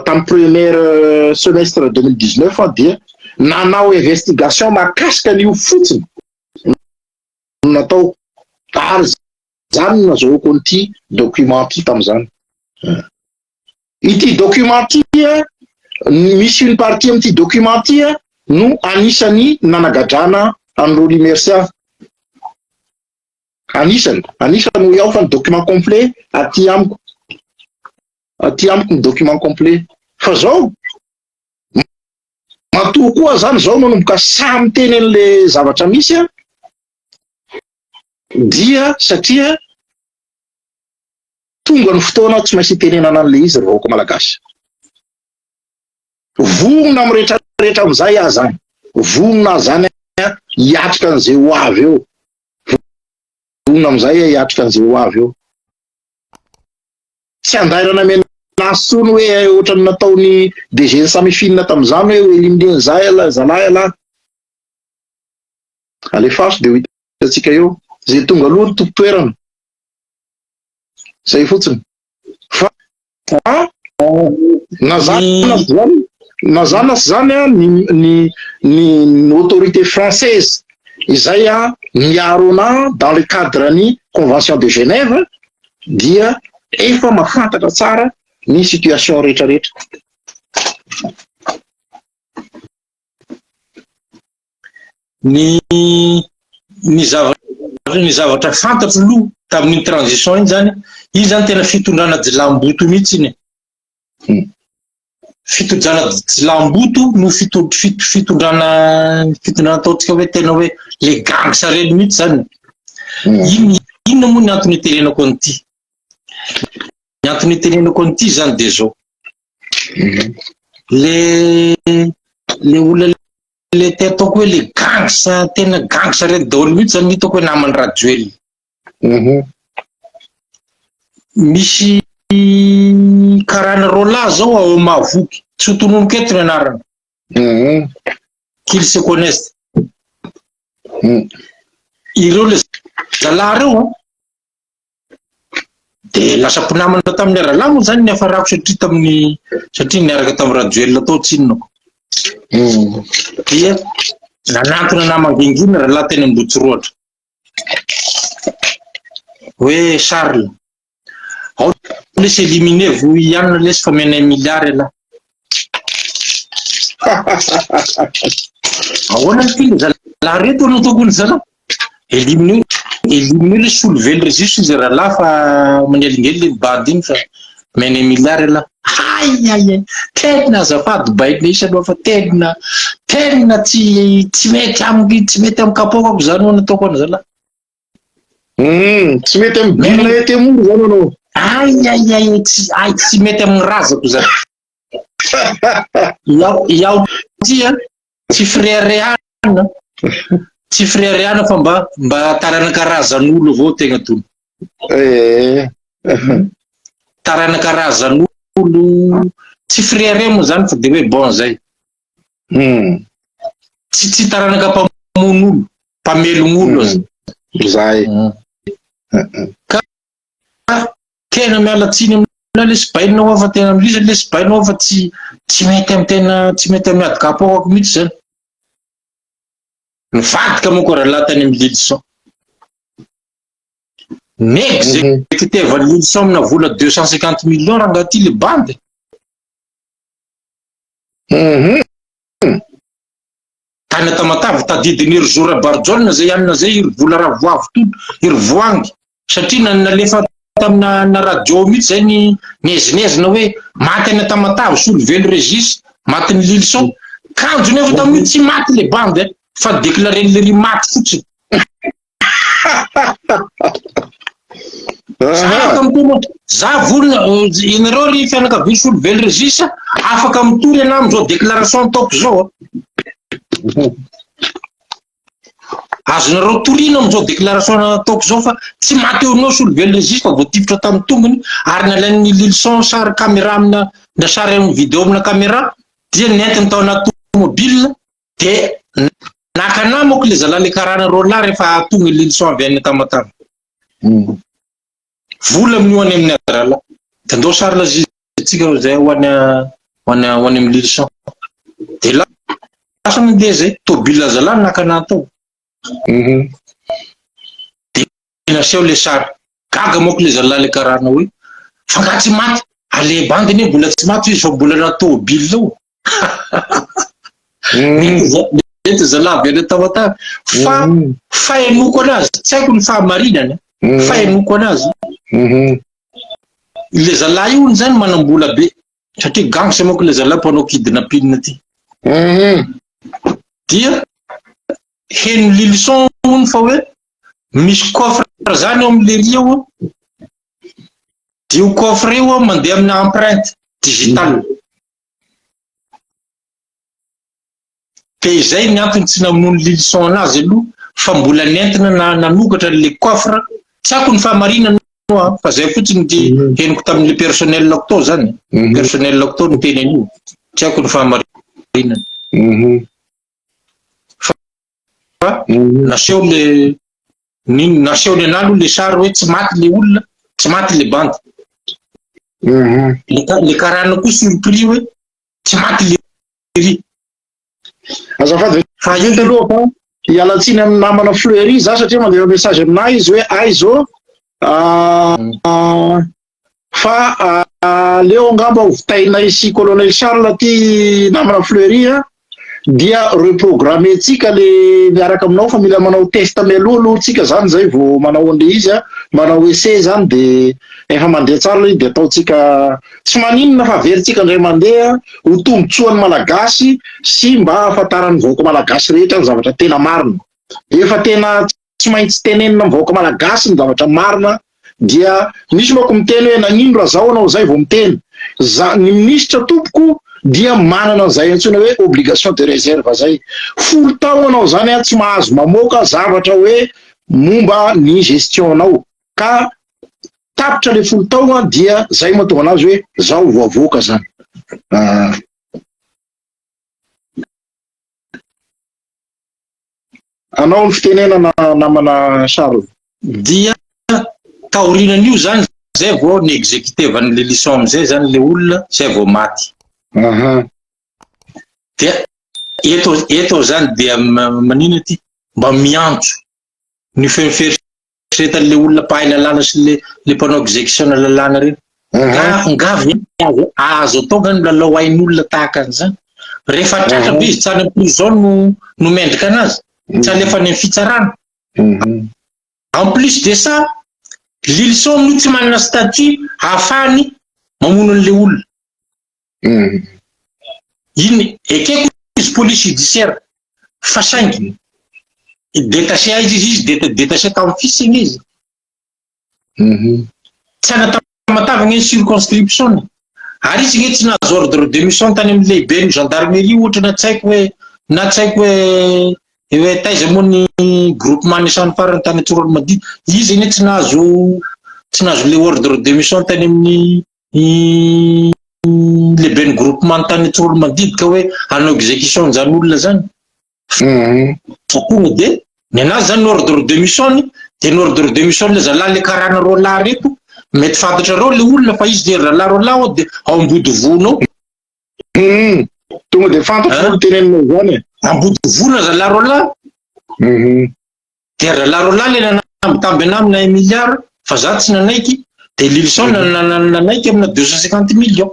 [SPEAKER 4] tamin'ny première semestre 2019, dia nanao investigation mahakasika an'io fotsiny natao, ary zany no nazahoako an'ity document ty tam'izany. Ity document ty a, misy une partie amin'ity document ty a no anisany nanagadrana an'i Rolly Mercia, anisany hoy aho, fa ny document complet aty amiko, aty amiko ny document complet. Fa zao matoa koa zany zao manomboka samy teny an'le zavatra misy a, dia satria tonga ny fotoana tsy maintsy itenenana an'le izy ry vahoaka malagasy. Vonona amy rehetrarehetra am'izay ah zany, vonona zany a hiatrika an'izay ho avy eo, vonona am'izay a hiatrika an'izay ho avy eo. Tsy andairana menace tsony hoe ohatrany nataony DG ny Samifina tam'izany hoe éliminer zay ala zalahy ala, alefaso de ho hitantsika eo zay tonga aloha ny tompo-toerana zay fotsiny. Fa na zany na zany, na zany na sy zany a, ny autorité française izay a miaro ana dans le cadre ny Convention de Genève dia efa mahafantatra tsara ny situation rehetrarehetra.
[SPEAKER 5] Ny zavatra fantatro aloha tamin'iny transition iny zany, iny zany tena fitondrana jilamboto mihitsy iny. Fitondrana jilamboto no fitondrana fitondrana ataontsika hoe tena hoe le gangs reny mihitsy zany. Inona inona moa ny antony itenenako an'ity? Ny antony itenenako an'ity zany dia zao. Le le olona le te ataoko hoe le gangs tena gangs reny daholo mihitsy zany hitako hoe naman'i Rajoelina. Misy karana roalahy zao ao Mahavoky, tsy ho tononiko eto ny anarana. Qu'ils se connaissent. Ireo le zalahy reo an, de lasa mpinamana tamin'ny rahalahy moa zany niafarako satria tamin'ny satria niaraka tamin'ny Rajoelina tao tsinona ko. Dia nanantona namangingina rahalahy teny Ambohitsirohatra. Hoe Charles, ao lesy éliminer vous ihany lesy fa omenay milliard ialahy. Ahoana ity le zalahy reto no tokony zalahy? Éliminer, éliminer le soulever le registre izy rahalahy fa manelingelina iny bandy iny fa omenay milliard ialahy. Hay hay hay, tena azafady bainina isany aloha fa tena tena tsy tsy mety amiko tsy mety amin'ny kapoakako zany hono ataoko ana zalahy.
[SPEAKER 4] Hum, tsy mety amin'ny bilina ety mora zany anao.
[SPEAKER 5] Ay ay ay tsy ay tsy mety amin'ny razako zany. Iaho iaho ty a tsy fireharehana tsy fireharehana fa mba mba taranaka razan'olo avao tegna tony.
[SPEAKER 4] Eh.
[SPEAKER 5] Taranaka razan'olo tsy firehareha moa zany fa de hoe bon zay.
[SPEAKER 4] Hmm.
[SPEAKER 5] Tsy tsy taranaka mpamono olo, mpamelogno olo aza.
[SPEAKER 4] Zay.
[SPEAKER 5] Hmm. Ka tena miala tsiny aminà lesy bainina hoa fa tena milisa lesy bainina hoa fa tsy tsy mety amin'ny tena tsy mety amin'ny ady kapoakako mihitsy zany. Nivadika manko rahalahy tany amin'ny Lilison. N'exécutevan'i Lilison amina vola 250 millions rangahy ty le bandy. Tany Tamatave, tadidin'i Herizo Rabarijaona zay alina zay iry vola Ravoavy iry Voahangy satria na nalefa tamina na radio mihitsy zay ny niezinezina hoe maty any Tamatave Solovelo Régis, matin'i Lilison. Kanjo nefa tamin'io tsy maty le bandy fa déclaré-n'i Lery maty fotsiny. Za afaka mitory, za vonona, ianareo ry fianakavian'i Solovelo Régis, afaka mitory ianao amin'izao déclaration ataoko izao. Azonareo toriana amin'izao déclaration ataoko izao fa tsy maty eo aminao Solovelo Régis fa voatifitra tamin'ny tongony ary nalain'ny Lilison sary caméra amina na sary amin'ny vidéo amina caméra dia nentiny tao anaty tomobile dia naka anah manko le zalahy le karana roalahy rehefa tonga i Lilison avy any Tamatave. Vola amin'io any amin'ny Adrala. Dia ndao Charles izy tsika zay ho any ho any ho any amin'ny Lilison. Dia lasa nandeha zay, tôbila zalahy naka anah tao. Dia naseho le sary. Gaga manko le zalahy le karana hoe fa nga tsy maty? Ale bandy anie mbola tsy maty izy fa mbola anaty tôbila ao. Mety zalahy avy any Tamatave. Fa fahenoko anazy, tsy haiko ny fahamarinany, fahenoko anazy. Le zalahy io hono zany manam-bola be, satria gangsta manko le zalahy mpanao kidnapping ty. Dia heno Lilison hono fa hoe misy coffre zany ao amin'ny lery ao, dia io coffre io mandeha amina empreinte digitale. Dia izay ny antony tsy namonoan'i Lilison anazy aloha fa mbola nentina na nanokatra an'ilay coffre, tsy haiko ny fahamarinana aloha fa zay fotsiny ny henoko tamin'ilay personnel-ko tao zany, personnel-ko tao niteny an'io, tsy haiko ny fahamarinana. Fa naseho le ny nasehony anah aloha le sary hoe tsy maty le olona, tsy maty le bandy. Le karana koa surpris hoe tsy maty le ry.
[SPEAKER 4] Azafady
[SPEAKER 5] Fa
[SPEAKER 4] vita aloha fa hiala tsiny amin'ny namana Fleury za satria mandefa message aminahy izy hoe aiza ô fa aleo angamba ho vitainay sy Colonel Charles ty namana Fleury a. dia reprogrammer-tsika le miaraka aminao fa mila manao test mialoha aloha tsika zany zay vao manao an'le izy a, manao essai zany de efa mandeha tsara le izy de ataontsika tsy maninona fa averintsika indray mandeha ho tombotsoan'ny Malagasy sy mba hahafantaran'ny vahoaka Malagasy rehetra ny zavatra tena marina. Efa tena tsy maintsy tenenina amin'ny vahoaka Malagasy ny zavatra marina dia misy manko miteny hoe nagnino raha zao anao zay vao miteny. Za, ny minisitra tompoko dia manana an'izay antsoina hoe obligation de réserve zay. Folo taona anao zany an tsy mahazo mamoaka zavatra hoe momba ny gestion nao ka tapitra le folo taona dia zay mahatonga anazy hoe zao vao avoaka zany. Ah. Anao ny fitenenana namana Charles.
[SPEAKER 5] Dia taorinan'io zany zay vao ni-executer-van'i Lylison amizay zany le olona zay vao maty. Dia eto eto zany dia manina ty mba miantso ny feo fieritreretan'le olona mpahay lalàna sy le le mpanao execution lalàna reny. Nga nga ve azo azo atao nga ny milalao ain'olona tahaka an'izany? Rehefa tratra be izy tsy any am-prison no no mendrika anazy, tsy alefa any amin'ny fitsarana. En plus de ça, Lilison moa tsy manana statut ahafahany mamono an'le olona. Iny ekeko izy police judiciaire fa saingy détaché aiza izy, izy détaché tamin'ny fils iny izy. Tsy any Tamatave anie ny circonscription-ny. Ary izy nge tsy nahazo ordre de mission tany amin'ny lehiben'ny gendarmerie ohatra na tsy haiko hoe na tsy haiko hoe hoe taiza moa ny groupement niasany farany tany Antsoroaromandidy. Izy anie tsy nahazo tsy nahazo le ordre de mission tany amin'ny lehiben'ny groupement tany Antsoroaromandidy ka hoe hanao exécution an'izany olona zany. Fa tonga de ny anazy zany ny ordre de mission-ny de ny ordre de mission le zalahy le karana roalahy reto mety fantatrareo le olona fa izy de ry zalahy roalahy ao de ao Ambodivona ao.
[SPEAKER 4] Tonga de fantatro olo teneninao zany e.
[SPEAKER 5] Ambodivona zalahy roalahy. De ry zalahy roalahy le nanambitamby anah amina un milliard fa za tsy nanaiky de Lilison nanaiky amina 250 millions.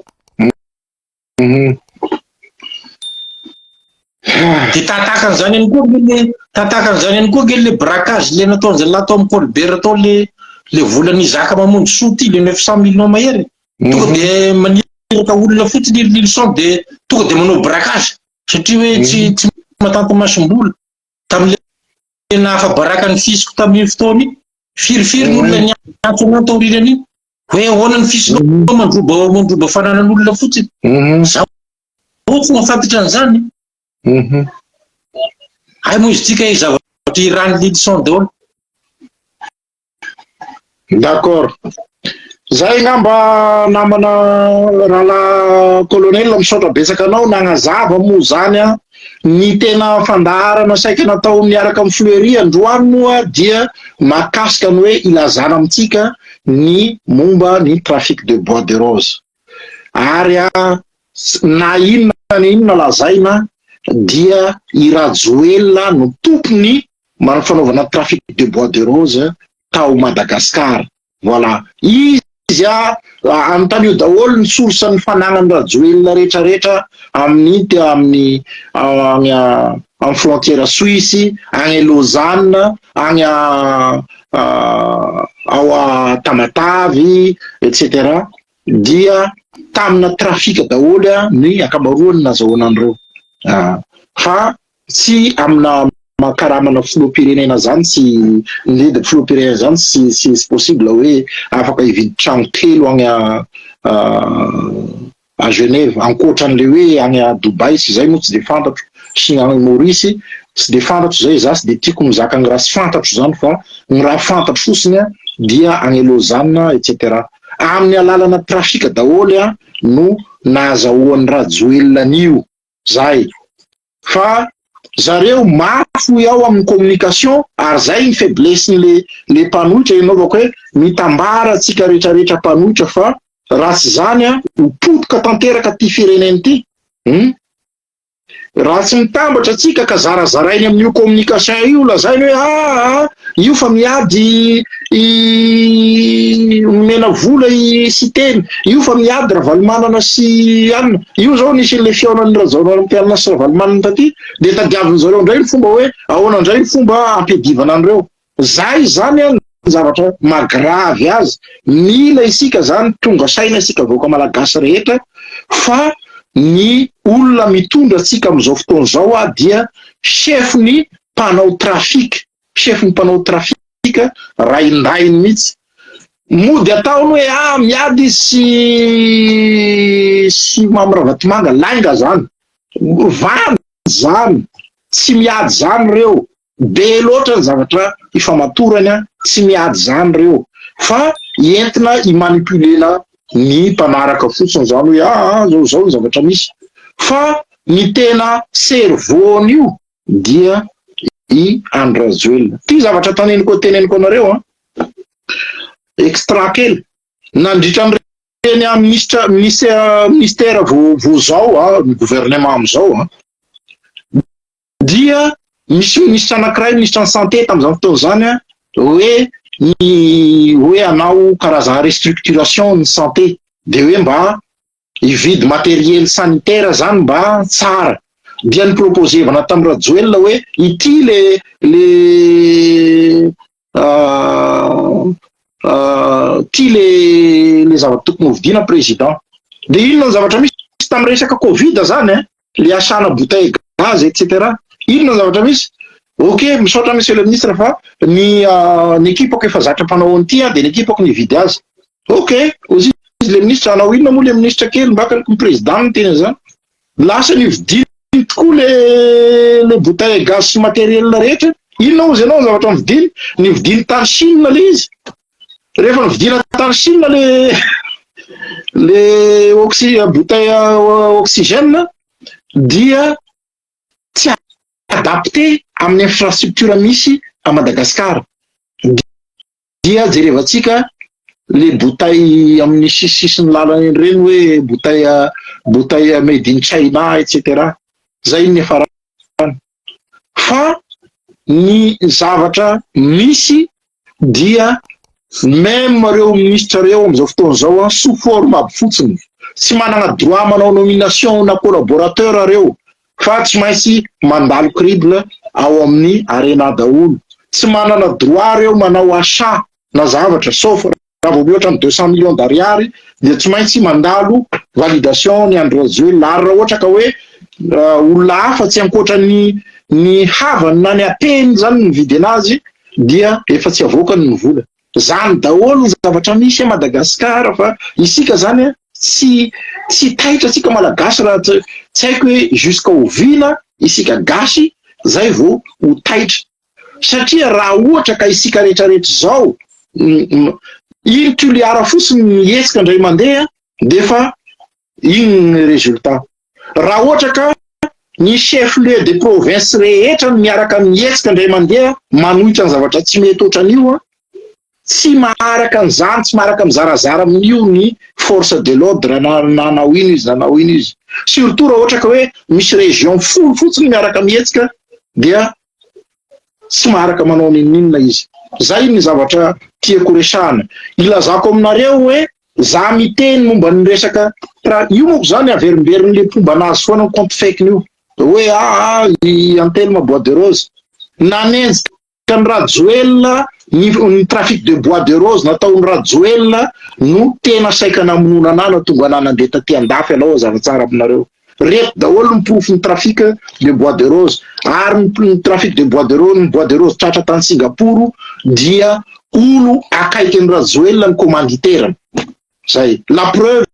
[SPEAKER 5] Dia tahataka an'izany ihany koa ange le tahataka an'izany ihany koa ange le braquage le nataon'zalahy tao amin'ny Colbert tao le le volan'i Isaac Mamonjisoa ty le 900 millions mahery. Tonga dia maniraka olona fotsiny ry Lilison dia tonga dia manao braquage satria hoe tsy tsy mahatanty masombola. Tamin'le nahafa-baraka ny fisiko tamin'iny fotoana iny, firifiry ny olona niantso anah taorian'iny hoe ahoana ny fisinao mandroba mandroba fananan'olona fotsiny. Zaho tsy mahafantatra an'izany. Hay moa izy ity kay zavatra iran'i Lilison daholo.
[SPEAKER 4] D'accord. Zay angamba namana rahalahy colonel misaotra betsaka anao nagnazava moa zany an ny tena fandaharana saika natao miaraka amin'ny Fleury androany moa dia mahakasika ny hoe ilazana amintsika ny momba ny trafic de bois de rose ary na inona na inona lazaina dia i Rajoelina no tompony manao fanaovana trafic de bois de rose tao Madagascar. Voilà. Izy a, anontanio daholo ny source ny fanagnan'i Rajoelina rehetra rehetra amin'ny amin'ny any amin'ny frontière Suisse, any Lausanne, any ao Tamatave, etc. Dia tamina trafic daholo ny ankamaroany nazahoana an'ireo. Fa Tsy amina karamana filoham-pirenena zany tsy ny filoham-pirenena zany tsy tsy possible hoe afaka hividy trano telo any à Genève ankoatran'le hoe any à Dubaï sy zay moa tsy de fantatro sy ny any Maurice tsy de fantatro zay za tsy de tiako mizaka ny raha tsy fantatro zany fa ny raha fantatro fotsiny dia any Lausanne etc amin'ny alalana trafic daholo no nahazahoan'i Rajoelina an'io zay fa zareo mafy hoy aho amin'ny communication ary zay ny faiblesse ny le mpanohitra hanaovako hoe mitambara tsika rehetra rehetra mpanohitra fa raha tsy zany a ho potika tanteraka ty firenena ity hum raha tsy mitambatra tsika ka zarazarainy amin'io communication io lazainy hoe aa io fa miady i nomena vola i Siteny io fa miady Ravalomanana sy anona io. Zao nisy an'le fihaonan'ny Rajaonarimampianina sy Ravalomanana taty, de tadiavin zareo indray ny fomba hoe ahoana indray ny fomba ampiadivana an'ireo. Zay zany a ny zavatra mahagravy azy. Mila isika zany tonga saina, isika vahoaka malagasy rehetra, fa ny olona mitondra atsika amin'izao fotoana izao a dia chef ny mpanao trafic, chef ny mpanao trafic raindrainy mihitsy. Mody ataony hoe ah, miady izy sy Mamy Ravatomanga. Lainga zany, vandy zany, tsy miady zany reo. Be loatra ny zavatra ifamatorany a, tsy miady zany reo fa entina imanipulena ny mpanaraka fotsiny zany hoe ah, zao zao ny zavatra misy, fa ny tena cerveau-n'io dia i Andry Rajoelina. Ty zavatra taneniko, teneniko anareo a, extra kely: nandritra ny reny a ministre ministère ministère vo zao a, ny gouvernement amizao a, dia misy ministre anankiray, ministre ny santé tam'izany fotoana zany a, hoe ny hoe anao karazana restructuration ny santé, de hoe mba hividy matériel sanitaire zany mba tsara, dia ny proposevana tamy Rajoelina hoe ity le ty le zavatra tokony hovidiana, président. De inona ny zavatra misy tamy resaka Covid zany e, le asana bouteille gaz, et cetera? Inona ny zavatra misy? Ok, misaotra, monsieur le ministre, fa ny ekipako efa zatra mpanao an'ity a, de ny ekipako nividy azy. Ok, ozy izy le ministre, anao inona moa le ministre kely mbaka ny président ny tena zany, lasa nividiny tokoa le bouteille gaz sy matériel rehetra. Inona ozy ianao ny zavatra nividiny? Nividiny tany Chine le izy. Rehefa nividina tany Chine le oxy bouteille oxygène, dia tsy adapté amin'ny infrastructure misy à Madagascar. Dia jerevantsika le bouteille amin'ny sisisisiny lalana eny reny hoe bouteille made in China, et cetera. Zay ny farany. Fa ny zavatra misy dia même reo ministre reo am'izao fotoana zao a, sous forme aby fotsiny, tsy manana droit manao nomination na collaborateur reo fa tsy maintsy mandalo crible ao amin'ny Arena daholo. Tsy manana droit reo manao achat na zavatra, sauf raha vao mihoatra ny 200 millions d'ariary, dia tsy maintsy mandalo validation ny Andry Rajoelina. Ary raha ohatra ka hoe olona hafa tsy ankoatra ny havany na ny apeny zany mividy anazy, dia efa tsy avoakany ny vola zany daholo. Ny zavatra misy a Madagasikara, fa isika zany a tsy taitra atsika malagasy. Raha tsy haiko hoe jusqu'à oviana isika gasy zay vo ho taitra, satria raha ohatra ka isika rehetrarehetra zao iny Toliara fotsiny mihetsika indray mandeha, de fa iny ny résultat. Raha ohatra ka ny chef lieu de province rehetra ny miaraka mihetsika indray mandeha manohitra ny zavatra tsy mety ohatran'io a, tsy maharaka an'izany, tsy maharaka mizarazara amin'io ny force de l'ordre na nanao ino izy, nanao ino izy. Surtout raha ohatra ka hoe misy région 10 fotsiny miaraka mihetsika, dia tsy maharaka manao nininona izy. Zay ny zavatra tiako resahana, ilazako aminareo hoe za miteny momba ny resaka io moko zany averimberin'le mpomba anazy foana ny compte fake io hoe aa i Antelme bois de rose nanenjika ny Rajoelina. Ny trafic de bois de rose nataony Rajoelina no tena saika namonoana anana tonga ana nandeha taty andafy. Alao azava tsara aminareo reto daholo ny porofo ny trafic de bois de rose. Ary ny trafic de bois de rose, ny bois de rose tratra tany Singapour, dia olo akaiky ny Rajoelina ny commanditaire-ny zay. La preuve,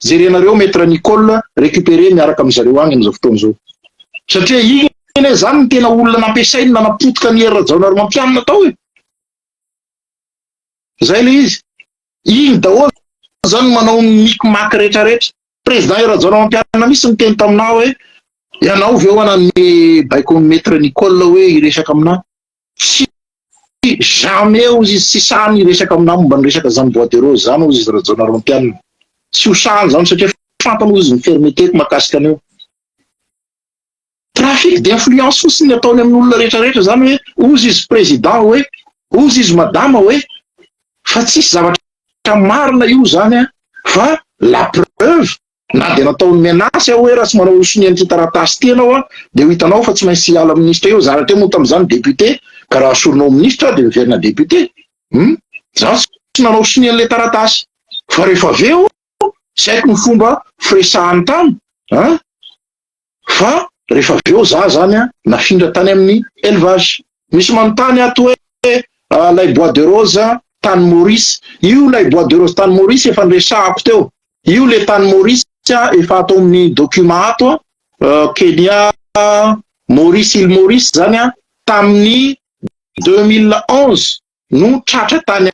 [SPEAKER 4] jerenareo maître Nicole récupéré miaraka amizareo agny amizao fotoana zao, satria iny ene zany ny tena olona nampiasainy nanapotika ny Hery Rajaonarimampianina tao e. Zay le izy, iny daholo zany manao micmac rehetrarehetra. Président Hery Rajaonarimampianina misy miteny taminah hoe ianao ve eo anan'ny baiko maître Nicole hoe iresaka aminah? Tsy jamais, ozy izy, tsy sahany iresaka aminah momba ny resaka zany bois de rose zany, ozy izy Rajaonarimampianina. Tsy ho sahany zany satria fantany, ozy, ny fermeté-ko mahakasika an'io. Trafic d'influence fotsiny ny ataony amin'olona rehetrarehetra zany hoe ozy izy président, hoe ozy izy madama, hoe Fa tsisy zavatra marina io zany an, fa la preuve na dia nataony menace aho hoe raha tsy manao sonia an'ity taratasy ity ianao an, dia ho hitanao fa tsy maintsy hiala minisitra eo, za rahateo moa tamin'izany député, ka raha asorina ho minisitra aho dia miverina député. Hum, za tsy nanao sonia an'ilay taratasy. Fa rehefa avy eo, tsy haiko ny fomba firesahany tany an, Fa rehefa avy eo za zany an nafindra tany amin'ny élevage. Misy manontany ato hoe ilay bois de rose tany Maurice. Io ilay bois de rose tany Maurice efa niresahako teo. Io le tany Maurice efa ato amin'ny document ato an, Kenya, Maurice, île Maurice zany an, tamin'ny 2011 no tratra tany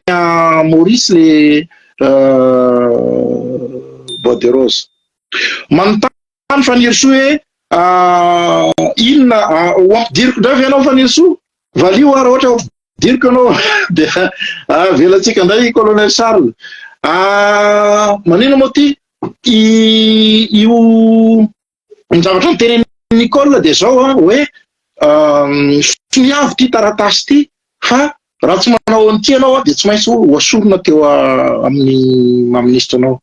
[SPEAKER 4] Maurice le bois de rose. Manontany Fanirisoa hoe inona ho ampidiriko indray ve ianao Fanirisoa? Valio ary ohatra ho ampidiriko ianao dia avelantsika indray Colonel Charles. Manino moa ty io ny zavatra notenenin'i Nicole dia izao an, hoe soniavo ity taratasy ity fa raha tsy manao an'ity ianao dia tsy maintsy ho asorina teo amin'ny maha minisitra anao.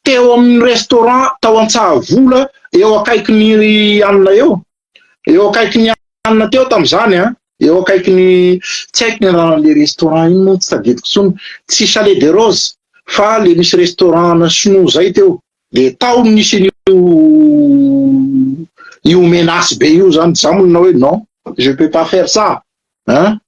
[SPEAKER 4] Teo amin'ny restaurant tao Antsahavola eo akaikin'ny anona eo, eo akaikin'ny anona teo tamin'izany an, eo akaikin'ny tsy haiko ny anaran'ilay restaurant iny moa tsy tadidiko intsony, tsy Chalet des Roses fa le misy restaurant ana sinoa zay teo. Dia tao no nisy an'io io menace be io zany, za moa nanao hoe non, je peux pas faire ça hein,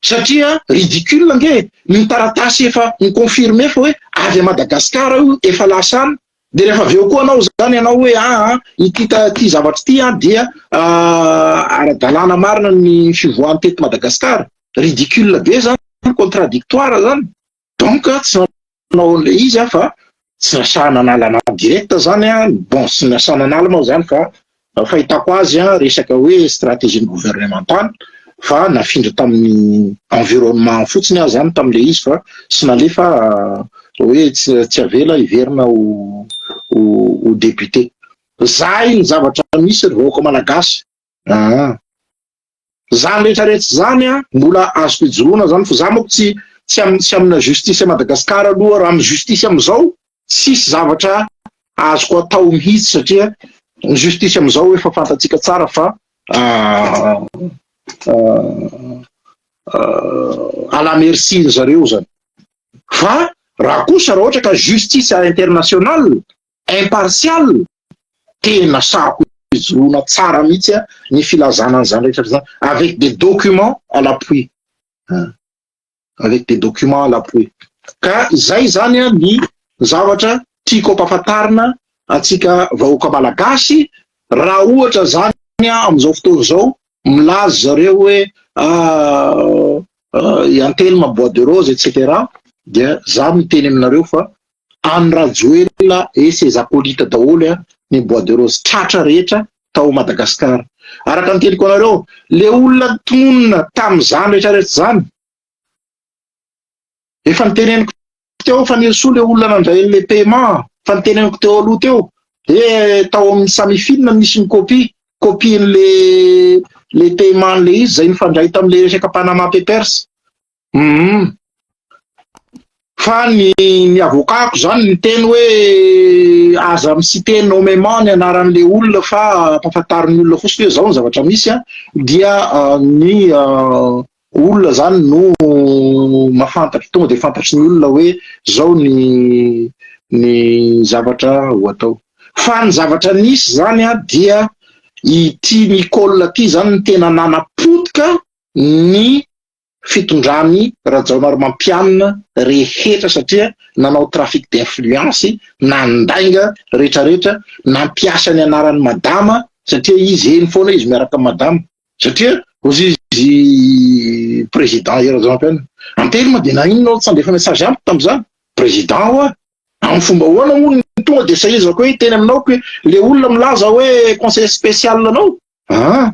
[SPEAKER 4] satria ridicule ange ny taratasy efa mi-confirmer fa hoe avy à Madagascar io efa lasa any, dia rehefa avy eo koa anao zany ianao hoe aa ity ity zavatra ity an dia ara-dalàna marina ny fivoahany teto Madagascar, ridicule be zany, contradictoire zany, donc tsy nanao an'ilay izy aho fa tsy nasahy nanala anah direct zany an, bon tsy nasahy nanala moa zany fa fahitako azy an resaka hoe stratégie ny gouvernementale fa nafindra tamin'ny environnement fotsiny aho zany tamin'ilay izy fa tsy nalefa hoe tsy avela hiverina ho ho député. Zay ny zavatra misy ry vahoaka malagasy aa. Zany rehetra rehetra zany an, mbola azoko ijoroana zany fa za manko tsy tsy am tsy amina justice Madagascar aloha raha am justice amizao tsisy zavatra azoko atao mihitsy satria ny justice amizao efa fantatsika tsara fa à la merci ny zareo zany fa raha kosa raha ohatra ka justice international impartial, tena sahako ijoroana tsara mihitsy ny filazana an'izany rehetra izany avec des documents à l'appui, avec des documents à l'appui. Ka izay izany ny zavatra tiako ampahafantarina antsika vahoaka malagasy, raha ohatra izany amin'izao fotoana izao milaza zareo hoe i Antelme bois de rose etc dia za miteny aminareo fa an'i Rajoelina et ses acolytes daholo ny bois de rose tratra rehetra tao Madagascar. Araka ny teniko anareo, le olona tononina tamin'izany rehetra rehetra izany, efa niteneniko teo fa Fanirisoa le olona nandray an'le paiement, fa niteneniko teo aloha teo, de tao amin'ny Samifin nisy ny copie, copie n'le le paiement le izy zay nifandray tamin'le resaka Panama Papers. Hum. Fa ny ny avocat-ko zany niteny hoe aza mi-citer nommément ny anaran'le olona fa ampahafantarin'ny olona fotsiny hoe zao ny zavatra misy an, dia ny olona zany no mahafantatra, tonga dia fantatry ny olona hoe zao ny ny zavatra ho atao. Fa ny zavatra nisy zany an dia ity Nicole ity zany no tena nanapotika ny fitondran'i Rajaonarimampianina rehetra satria nanao trafic d'influence, nandainga retraretra, nampiasa ny anaran'i madama satria izy eny foana izy miaraka amin'i madama satria hozy izy président i Rajaonarimampianina. Antelme dia naninona aho tsy nandefa message amiko tamin'izany? Président hoa? Amin'ny fomba ahoana moa no tonga dia sahizako hoe hiteny aminao ko le olona milaza hoe conseiller spécial anao? Ah!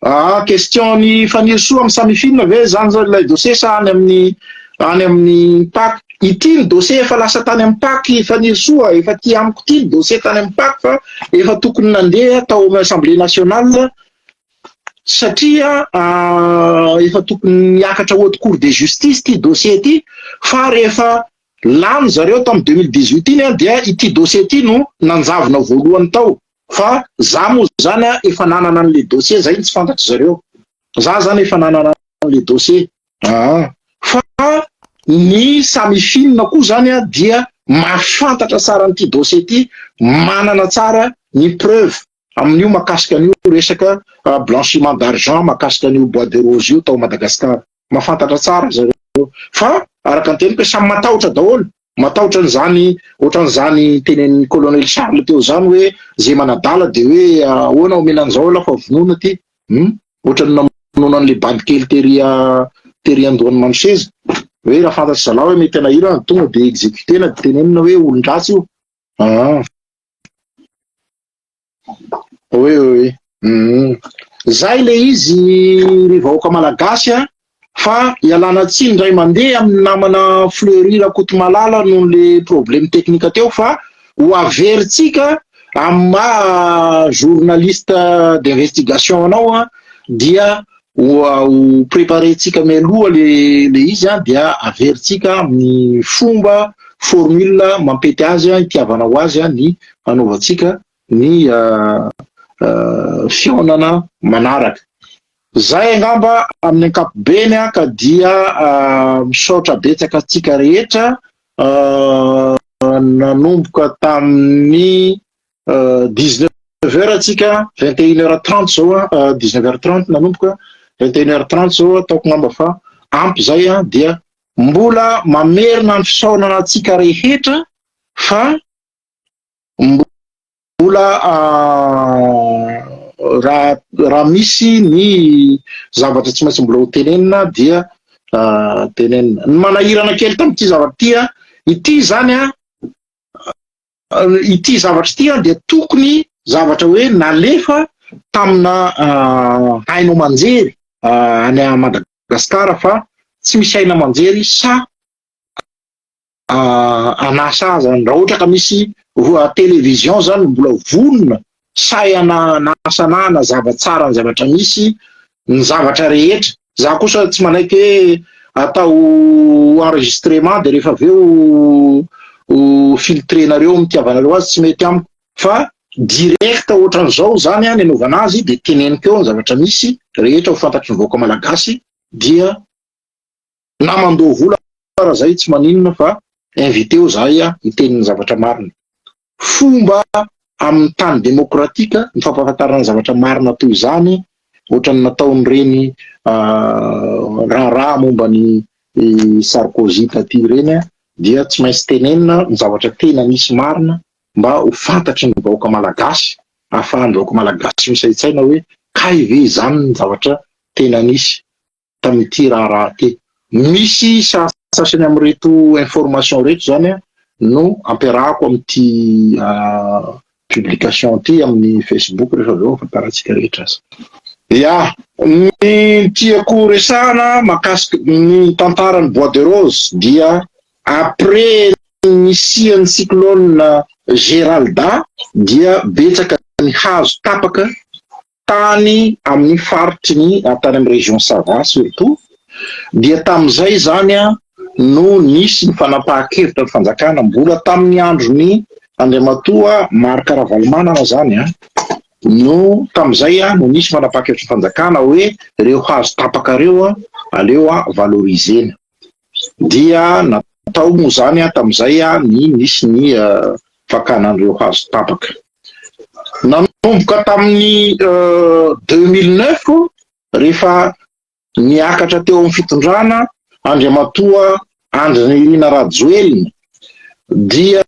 [SPEAKER 4] Ah, question ny Fanirisoa amin'ny Samifin ve zany zao ilay dossier sa any amin'ny any amin'ny PAC? Ity ny dossier efa lasa tany amin'ny PAC Fanirisoa, efa aty amiko ity ny dossier tany amin'ny PAC fa efa tokony nandeha tao amin'ny Assemblée nationale. satria efa tokony niakatra haute cour de justice ity dossier ity, fa rehefa lany zareo tamin'ny 2018 iny dia ity dossier ity no nanjavona voalohany tao, fa za moa zany efa nanana an'le dossier, zay no tsy fantatry zareo, za zany efa nanana an'le dossier aa, fa ny Samifin koa zany dia mahafantatra tsara an'ity dossier ity, manana tsara ny preuve amin'io mahakasika an'io resaka blanchiment d'argent mahakasika an'io bois de rose io tao Madagascar. Mahafantatra tsara zareo fa araka ny teniko hoe samy matahotra daholo, matahotra an'izany ohatran'izany tenenin'ny colonel Charles teo izany hoe ze manadala de hoe ahoana omena an'izao elah fa vonoina ty, hum ohatran'ny namonoana an'le bandy kely tery tery andohan'i Mandroseza hoe raha fantatry zalahy hoe mety hanahirana tonga de executer-na de tenenina hoe olon-dratsy io, aa. Oui oui oui. Hum. Zay le izy ry vahoaka malagasy a, fa ialana tsiny indray mandeha amin'ny namana Fleury Rakotomalala noho le problème technique teo fa ho averintsika amin'ny maha journaliste d'investigation anao a dia ho ho préparer-tsika mialoha le le izy a dia averintsika amin'ny fomba formule mampety azy a itiavanao azy a ny hanaovantsika ny fihaonana manaraka. Zay angamba amin'ny ankapobeny a ka dia misaotra betsaka antsika rehetra nanomboka tamin'ny 19 heures tsika, 21 heures 30 zao a, 19 heures 30 nanomboka, 21 heures 30 zao ataoko ngamba fa ampy zay a, dia mbola mamerina ny fisaorana antsika rehetra fa mbola raha raha misy ny zavatra tsy maintsy mbola ho tenenina dia tenenina. Ny manahirana kely tamin'ity zavatra ity a, ity zany a, ity zavatra ity a dia tokony zavatra hoe nalefa tamina haino aman-jery any Madagasikara fa tsy misy haino aman-jery sa anasa azy zany. Raha ohatra ka misy télévision zany mbola vonona sahy anasa ana hanazava tsara ny zavatra misy, ny zavatra rehetra. Za kosa tsy manaiky hoe atao enregistrement de rehefa avy eo ho filtrer-nareo amin'ny itiavanareo azy, tsy mety amiko fa direct ohatran'izao zany ny anaovana azy de teneniko eo ny zavatra misy rehetra ho fantatry ny vahoaka malagasy dia na mandoa vola raha zay tsy maninona fa invité-o zahay hiteny ny zavatra marina. Fomba amin'ny tany demokratika ny fampahafantarana ny zavatra marina toy izany, ohatran'ny nataon'ireny raharaha momba ny Sarkozy taty ireny dia tsy maintsy tenenina ny zavatra tena misy marina mba ho fantatry ny vahoaka malagasy, ahafahan'ny vahoaka malagasy misaintsaina hoe kay ve izany ny zavatra tena nisy. tamin'ity raharaha ity. Misy sasany amin'ireto information ireto izany no ampiarahako amin'ity publication ity amin'ny Facebook rehefa avy eo ahafantarantsika rehetra azy. Ya, ny tiako resahana mahakasika ny tantaran'ny bois de rose dia après nisian'ny cyclone Geralda dia betsaka ny hazo tapaka tany amin'ny faritry ny tany amin'ny région Sava surtout dia tamin'izay izany no nisy ny fanapahan-kevitra ny fanjakana mbola tamin'ny andron'ny Andriamatoa Marc Ravalomanana izany no tamin'izay no nisy fanapahan-kevitry ny fanjakana hoe ireo hazo tapaka ireo aleo valorisena dia natao moa izany tamin'izay ny nisy ny fakana an'ireo hazo tapaka. Nanomboka tamin'ny 2009 rehefa niakatra teo amin'ny fitondrana Andriamatoa Andry Nirina Rajoelina dia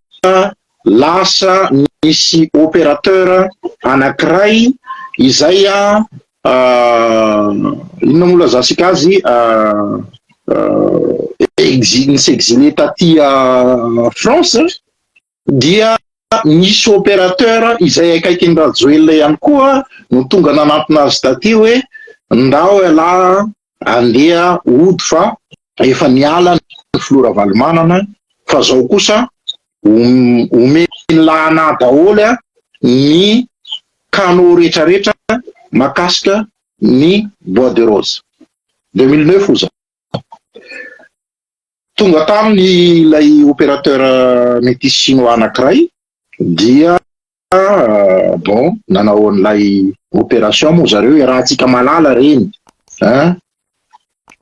[SPEAKER 4] lasa nisy opérateur anankiray izay inona moa lazantsika azy ni-s'exiler taty France dia nisy opérateur izay akaikin'i Rajoelina ihany koa no tonga nanantona azy taty hoe ndao ialahy andeha hody fa efa niala ny filoha Ravalomanana fa zao kosa omeny lahana daholo ny canaux rehetrarehetra mahakasika. ny bois de rose. 2009 hoy za. Tonga taminy ilay opérateur métis chinois anankiray dia bon, nanao an'ilay opération moa zareo, iarahantsika malala reny hein,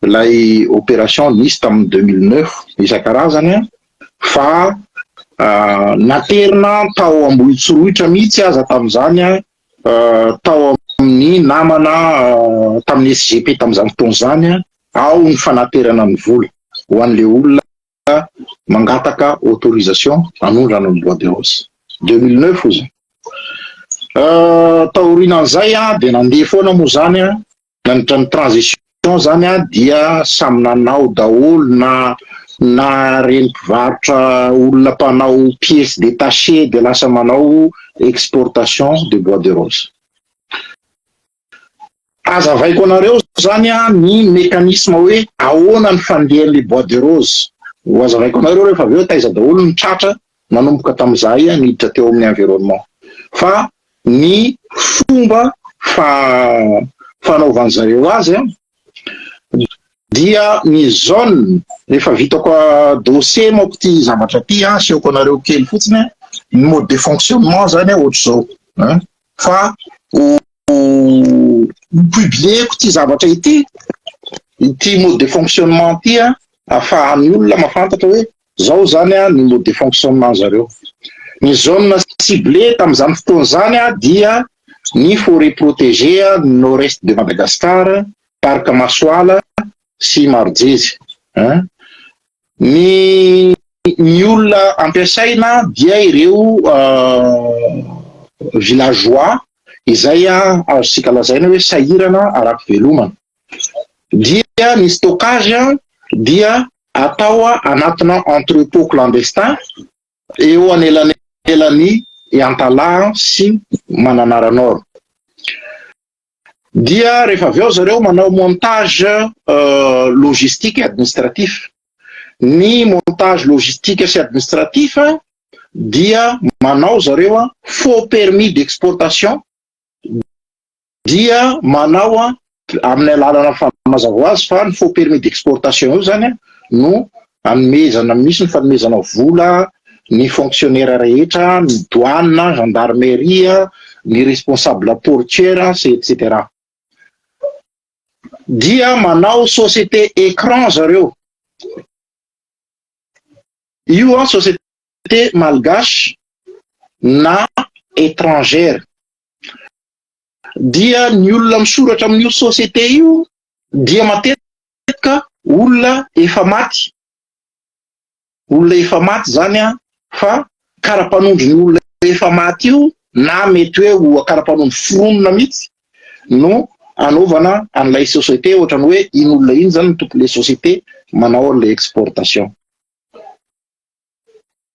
[SPEAKER 4] ilay opération nisy tamin'ny 2009 isan-karazany a, fa naterina tao Ambohitsorohitra mihitsy aza tamin'izany a, tao amin'ny namana tamin'ny SGP tamin'izany fotoana izany a, ao ny fanaterana ny vola ho an'le olona mangataka autorisation hanondrana ny bois de rose. 2009 hoy zany. Taorianan'izay a, dia nandeha foana moa zany a, nandritra ny transition zany a, dia samy nanao daholo na reny mpivarotra, olona mpanao pièces détachées, de lasa manao exportation de bois de rose. Azavaiko anareo zany a ny mécanisme hoe ahoana ny fandehan'le bois de rose. Ho azavaiko anareo rehefa avy eo taiza daholo ny tratra nanomboka tamin'izay a niditra teo amin'ny environnement. Fa ny fomba fa fanaovan'zareo azy a dia ny zone efa vitako dossier manko ty zavatra ty a, asehoko anareo kely fotsiny a, ny mode de fonctionnement zany a ohatr'izao hein, fa ho publieko ty zavatra ity mode de fonctionnement ty a, ahafahan'ny olona mahafantatra hoe zao zany a ny mode de fonctionnement zareo. Ny zone ciblée tamin'izany fotoana zany a dia ny forêt protégée nord-est de Madagascar, parc Masoala sy Marojezy hein. Ny olona ampiasaina dia ireo villageois izay a azontsika lazaina hoe sahirana ara-pivelomana. Dia ny stockage dia atao anatina entrepôt clandestin eo anelanelany Antalaha sy Mananara Nord. Dia rehefa avy eo zareo manao montage logistique et administratif. Ny montage logistique sy administratif dia manao zareo a faux permis d'exportation, dia manao a amin'ny alalana fa mazava ho azy fa ny faux permis d'exportation io zany a no anomezana, misy ny fanomezana vola ny fonctionnaire rehetra, ny douane, gendarmerie, ny responsable portuaire sy et cetera. Dia manao société écran zareo io a, société malgache na étrangère. Dia ny olona misoratra amin'io société io dia matetika olona efa maty, olona efa maty zany a, fa kara-panondro ny olona efa maty io na mety hoe kara-panondro foronina mihitsy no anaovana an'ilay société, ohatrany hoe iny olona iny zany ny tompon'le société manao an'le exportation.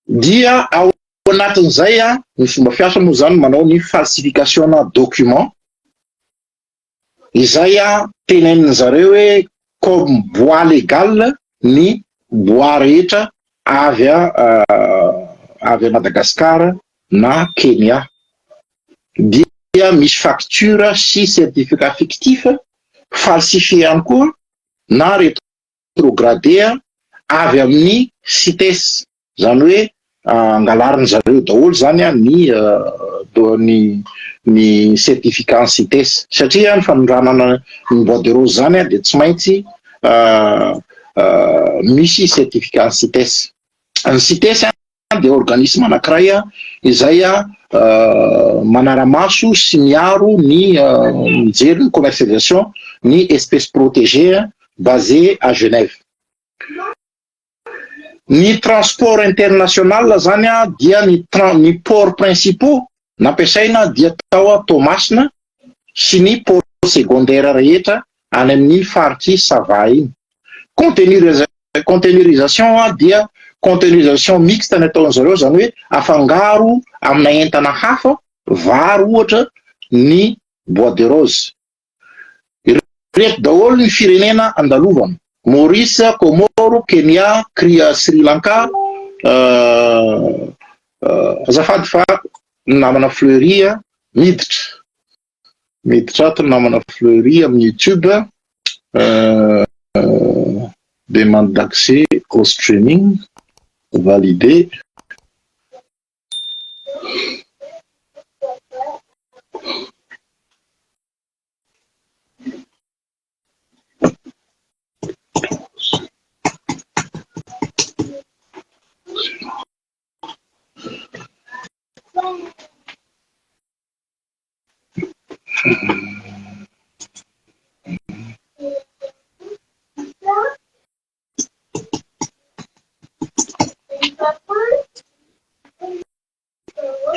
[SPEAKER 4] Dia ao anatin'izay a ny fomba fiasa moa zany manao ny falsification na document izay a tenenin zareo hoe comme bois légal ny bois rehetra avy a Madagascar na Kenya. Dia misy facture sy certificat fictif falsifié ihany koa na rétrogradé avy amin'ny CITES, zany hoe angalariny zareo daholo zany a ny certificat CITES, satria ny fanondranana ny bois de rose zany a de tsy maintsy misy certificat CITES. Ny CITES de organisme anankiray a izay a manara-maso sy miaro ny mijery ny commercialisation ny espèce protégée, basé à Genève. Ny transport international zany a dia ny port principaux nampiasaina dia tao a Toamasina sy ny port secondaire rehetra any amin'ny faritry Sava iny. Conteneurisation a dia conteneurisation mixte ny ataon'zareo, zany hoe afangaro amina entana hafa, vary ohatra, ny bois de rose. Reto daholo ny firenena andalovana: Maurice, Comore, Kenya, Kria, Sri Lanka. Azafady fa namana Fleury miditra. Miditra ato ny namana Fleury amin'ny YouTube. Demande d'accès au streaming validé.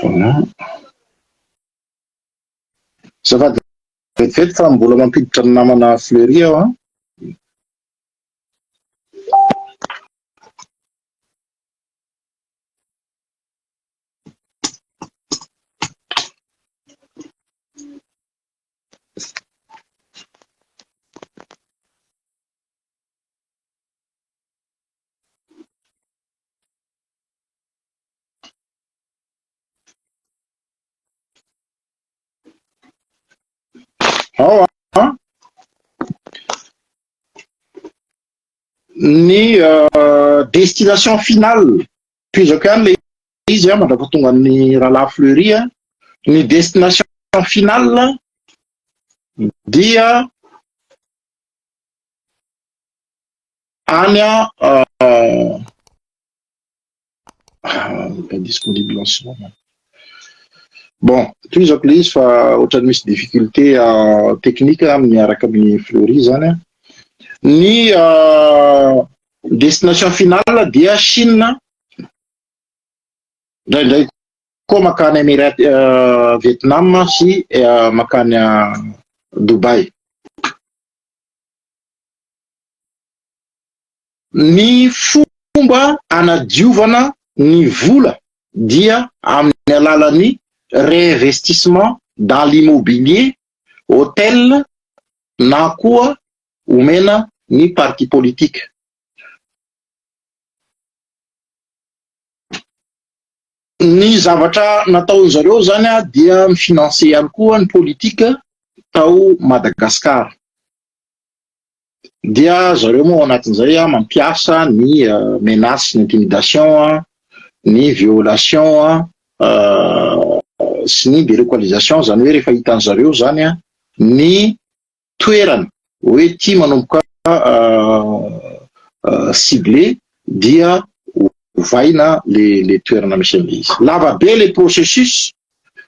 [SPEAKER 4] Voilà. Azafady vetivety fa mbola mampiditra ny namana Fleury aho an. Ao an. Ny destination finale, tohizako ihany ilay izy an, mandrapatonga ny rahalahy Fleury an, ny destination finale dia any an pas disponible en ce moment. Bon, tohizako ilay izy fa ohatran'ny misy difficulté technique miaraka amin'ny Fleury zany an. Ny destination finale dia Chine, indraindray koa mankany Emirats Vietnam sy mankany Dubaï. Ny fomba anadiovana ny vola dia amin'ny alalan'ny réinvestissement dans l'immobilier, hôtel na koa omena ny parti politique. Ny zavatra nataon zareo zany dia mi-financer ihany koa ny politique tao Madagascar. Dia zareo moa ao anatin'izay mampiasa ny menace sy ny intimidation, ny violation sy ny délocalisation, izany hoe rehefa hitan'zareo zany ny toerana hoe ity manomboka ciblé dia ovaina le le toerana misy an'ilay izy. Lava be le processus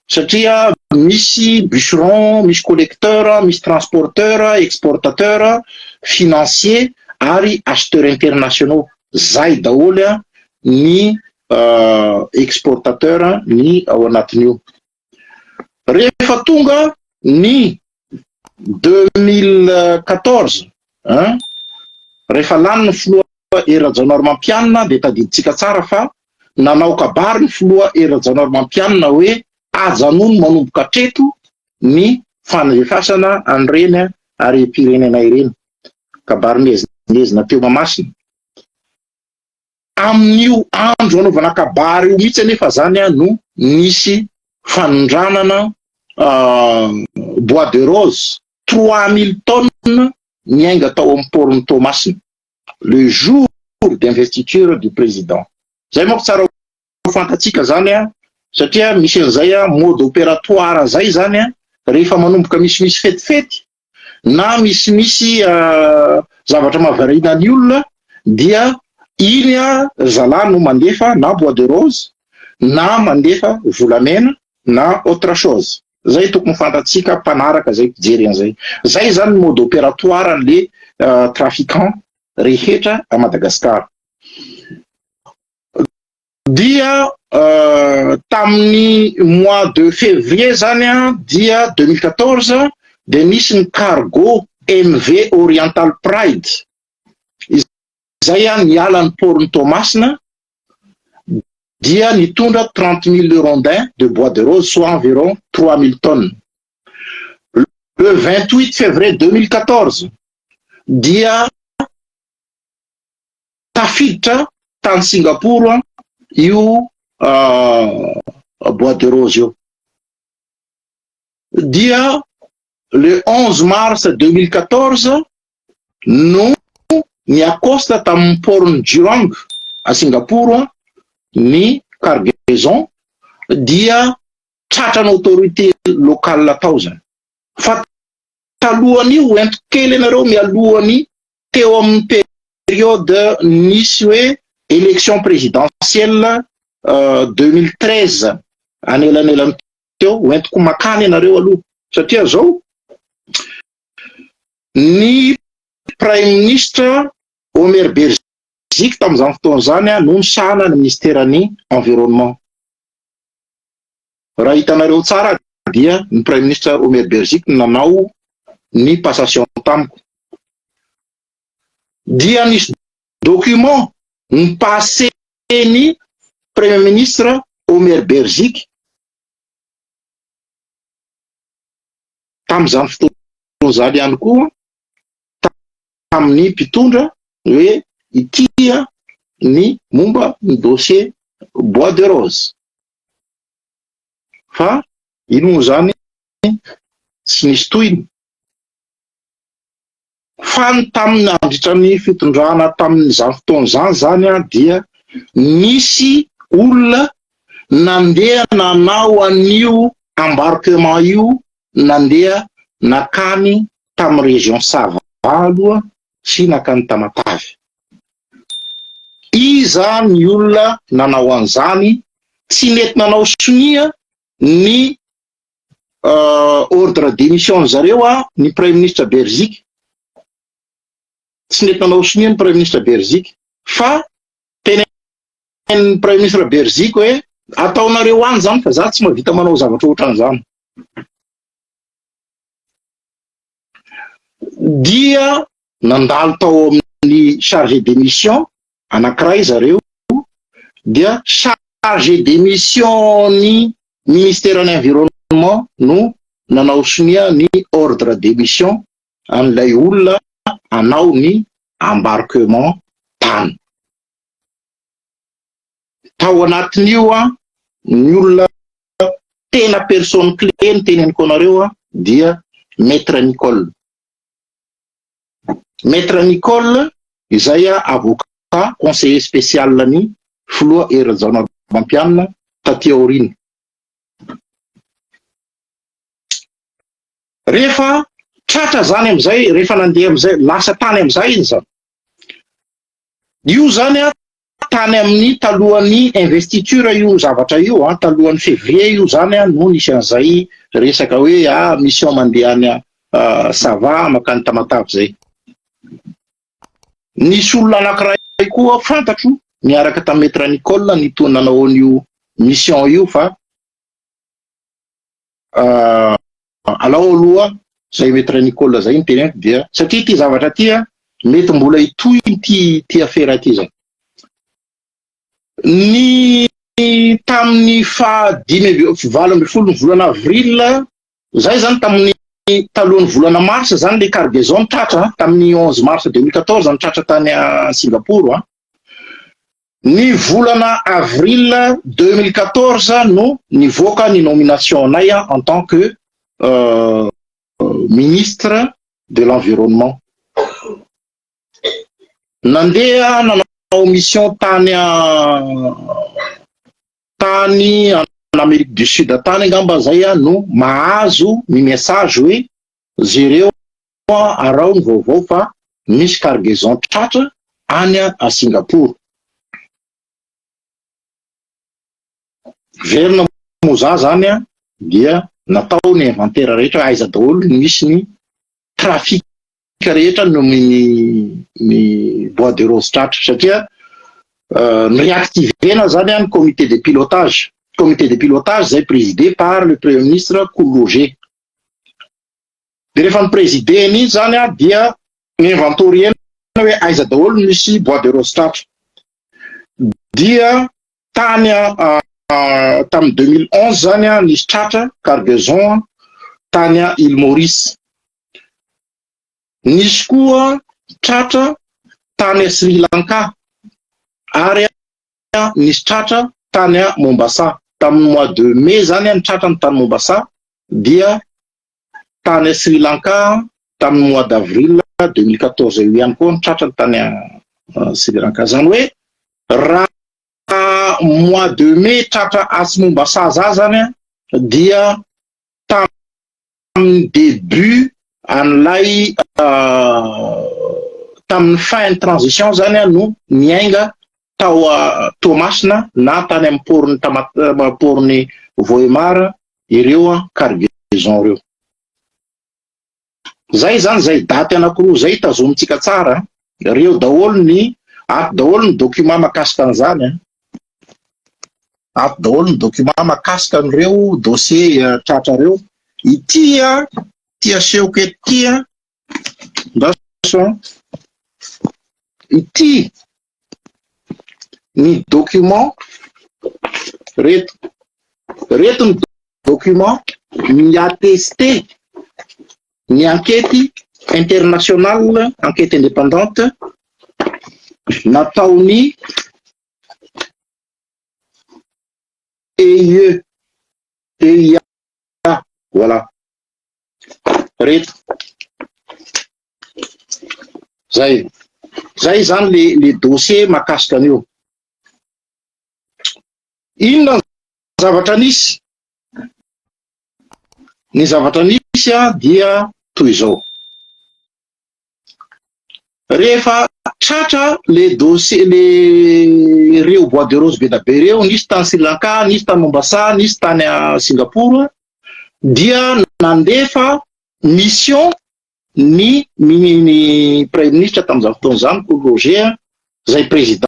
[SPEAKER 4] satria misy bûcheron, misy collecteur, misy transporteur, exportateur, financier ary acheteurs internationaux. Zay daholo ny exportateur ny ao anatin'io. Rehefa tonga ny 2014, hein, rehefa lany ny filoha Hery Rajaonarimampianina dia tadidintsika tsara fa nanao kabary ny filoha Hery Rajaonarimampianina hoe ajanony manomboka hatreto ny fandefasana an'ireny harem-pirenena ireny. Kabary miezinezina teo Mahamasina. Amin'io andro anaovana kabary io mihitsy anefa izany no nisy fanondranana bois de rose 3000 tonnes niainga tao amin'ny port-n'i Toamasina le jour d'investiture du président. Zay manko tsara ho fantatsika zany an, satria misy an'izay mode opératoire zay zany an, rehefa manomboka misimisy fetifety na misimisy zavatra mahavariana ny olona dia iny ry zalahy no mandefa na bois de rose na mandefa volamena na autre chose. Zay tokony fantatsika mpanaraka zay mpijery an'izay. Zay zany ny mode opératoire an'le trafiquant rehetra à Madagascar. Dia tamin'ny mois de février zany an, dia 2014 dia nisy ny cargo MV Oriental Pride izay an niala ny port-n'i Toamasina dia nitondra 30 000 rondins de bois de rose soit environ 3000 tonnes. Le 28 février 2014 dia tafiditra tany Singapour io bois de rose io. Dia. Le 11 mars 2014 no ni-accoste tamin'ny port-n'i Jurong à Singapour ny cargaison dia tratran'ny autorité locale tao zany. Fa talohan'io, entiko kely ianareo mialohan'ny teo amin'ny période nisy hoe élection présidentielle 2013 anelanelany teo, hoentiko makany ianareo aloha satria zao ny Prime Ministre Omer Beriziky tamin'izany fotoana izany no nisahana ny ministeran'ny environnement. Raha hitanareo tsara dia ny Prime Ministre Omer Beriziky no nanao ny passation tamiko. Dia nisy document ni-passer-n'ny Premier Ministre Omer Beriziky tamin'izany fotoana izany ihany koa tamin'ny mpitondra hoe ity ny momba ny dossier bois de rose fa iny moa izany tsy nisy tohiny fa ny tamin'ny nandritra ny fitondrana tamin'izany fotoana izany izany dia nisy olona nandeha nanao an'io embarquement io nandeha nakany tamin'ny région Sava aloha sy nakany Tamatave. Iza ny olona nanao an'izany? Tsy nety nanao sonia ny ordre de mission zareo ny Praiminisitra Beriziky. Tsy nety nanao sonia ny Praiminisitra Beriziky fa tenenin'ny Praiminisitra Beriziky hoe ataonareo any izany fa za tsy mahavita manao zavatra ohatran'izany. Dia nandalo tao amin'ny chargé de mission anankiray zareo dia chargé de mission ny ministeran'ny environnement no nanao sonia ny ordre de mission an'ilay olona hanao ny embarquement tany. Tao anatin'io ny olona tena personne clé ny teneniko anareo dia Maître Nicole. Maître Nicole izay avocat conseiller spécial ny filoha Hery Rajaonarimampianina taty aoriana. Rehefa tratra zany amizay, rehefa nandeha amizay, lasa tany amizay iny zany. Io zany a tany amin'ny talohan'ny investiture io zavatra io a, talohan'ny février io zany a no nisy an'izay resaka hoe a mission mandeha any Sava makany Tamatave zay. Nisy olona anankiray koa fantatro niaraka tamin'i Maître Nicole nitoa nanao an'io mission io fa alao aloha zay Maître Nicole zay ny teneniko dia satria ity zavatra ity a mety mbola hitohy ity ity afera ity zany. Ny tamin'ny faha 18 ny volana avril zay zany tamin'ny talohan'ny volana mars zany le cargaison tratra tamin'ny 11 mars 2014 ny tratra tany Singapour a. Ny volana avril 2014 no nivoaka ny nomination anay en tant que ministre de l'environnement. Nandeha nanao mission tany tany en Amérique du Sud tany angamba zay no mahazo ny message hoe jereo arao ny vaovao fa misy cargaison tratra any a Singapour. Verina moa za zany a dia natao ny inventaire rehetra aiza daholo ny misy ny trafic rehetra no ny ny bois de rose tratra satria ny réactivena zany ny comité de pilotage, comité de pilotage zay présidé par le Premier ministre Kolo Roger. De rehefa ny présidé iny zany a dia ny inventoriena hoe aiza daholo misy bois de rose tratra dia tany tamin'ny 2011 zany a nisy tratra cargaison tany a Île Maurice, nisy koa tratra tany Sri Lanka ary nisy tratra tany a Mombasa tamin'ny mois de mai zany a ny tratra ny tany Mombasa dia tany Sri Lanka tamin'ny mois d'avril 2014 io ihany koa ny tratra tany Sri Lanka. Zany hoe raha mois de mai tratra atsy Mombasa zany dia tamin'ny début an'ilay, tamin'ny fin ny transition zany no niainga tao Toamasina na tany amin'ny port-ny Tamatave, port-ny Vohemar ireo cargaison ireo. Zay zany, zay daty anankiroa zay tazomintsika tsara reo daholo, ny ato daholo ny document mahakasika an'izany, ato daholo ny document mahakasika an'ireo dossier tratra reo. Ity ty asehoko eto ty ndraso, ity ny document reto, reto ny document mi-attesté ny enquête internationale, enquête indépendante nataony EIE, EIA, voilà, reto zay. Zay zany le dossier mahakasika an'io. Inona ny zavatra nisy? Ny zavatra nisy dia toy izao: rehefa tratra le dossier, le reo bois de rose be da be reo, nisy tany Sri Lanka, nisy tany Mombasa, nisy tany Singapour, dia nandefa mission ny premier ministre tamin'izany fotoana zany, Kolo Roger, zay président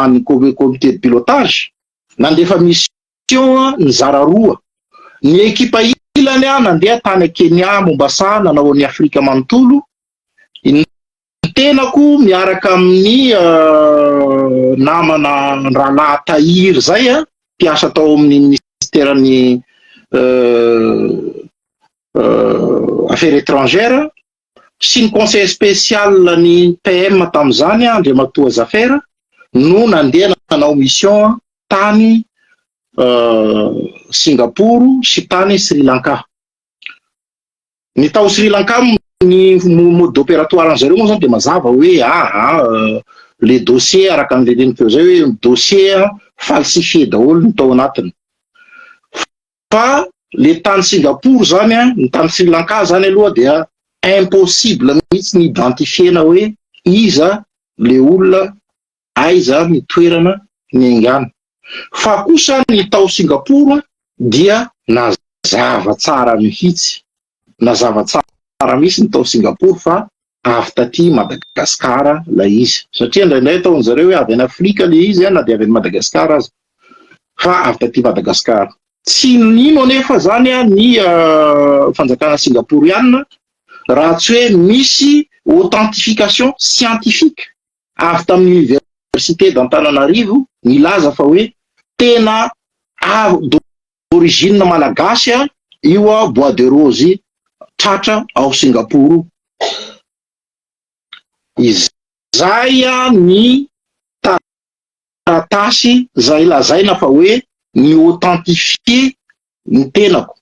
[SPEAKER 4] ny comité de pilotage. Nandefa mission ny zara roa ny ekipa ilany nandeha tany Kenya, Mombasa, nanao ny Afrika manontolo. Ny tenako miaraka amin'ny namana rahalahy Tahiry zay mpiasa tao amin'ny ministeran'ny affaires étrangères sy ny conseil spécial ny PM tamin'izany, Andriamatoa Zafera, no nandeha nanao mission tany Singapour sy tany Sri Lanka. Ny tao Sri Lanka, ny mode opératoire an'zareo moa zany de mazava hoe le dossier araka ny reneniko teo zay hoe dossier falsifié daholo ny tao anatiny. Fa le tany Singapour zany ny tany Sri Lanka zany aloha dia impossible mihitsy ny identifiena hoe iza le olona, aiza ny toerana niaingana. Fa kosa ny tao Singapour dia nazava tsara mihitsy, nazava tsara mihitsy ny tao Singapour fa avy taty Madagasikara lay izy, satria indraindray ataon'zareo hoe avy any Afrika le izy na de avy any Madagasikara aza, fa avy taty Madagasikara. Tsy nino anefa zany ny fanjakana singapouriana raha tsy hoe misy authentification scientifique avy tamin'ny université d'Antananarivo nilaza fa hoe tena d'origine malagasy io bois de rose tratra ao Singapour. Izay ny taratasy zay lazaina fa hoe ny authentifié ny tenako,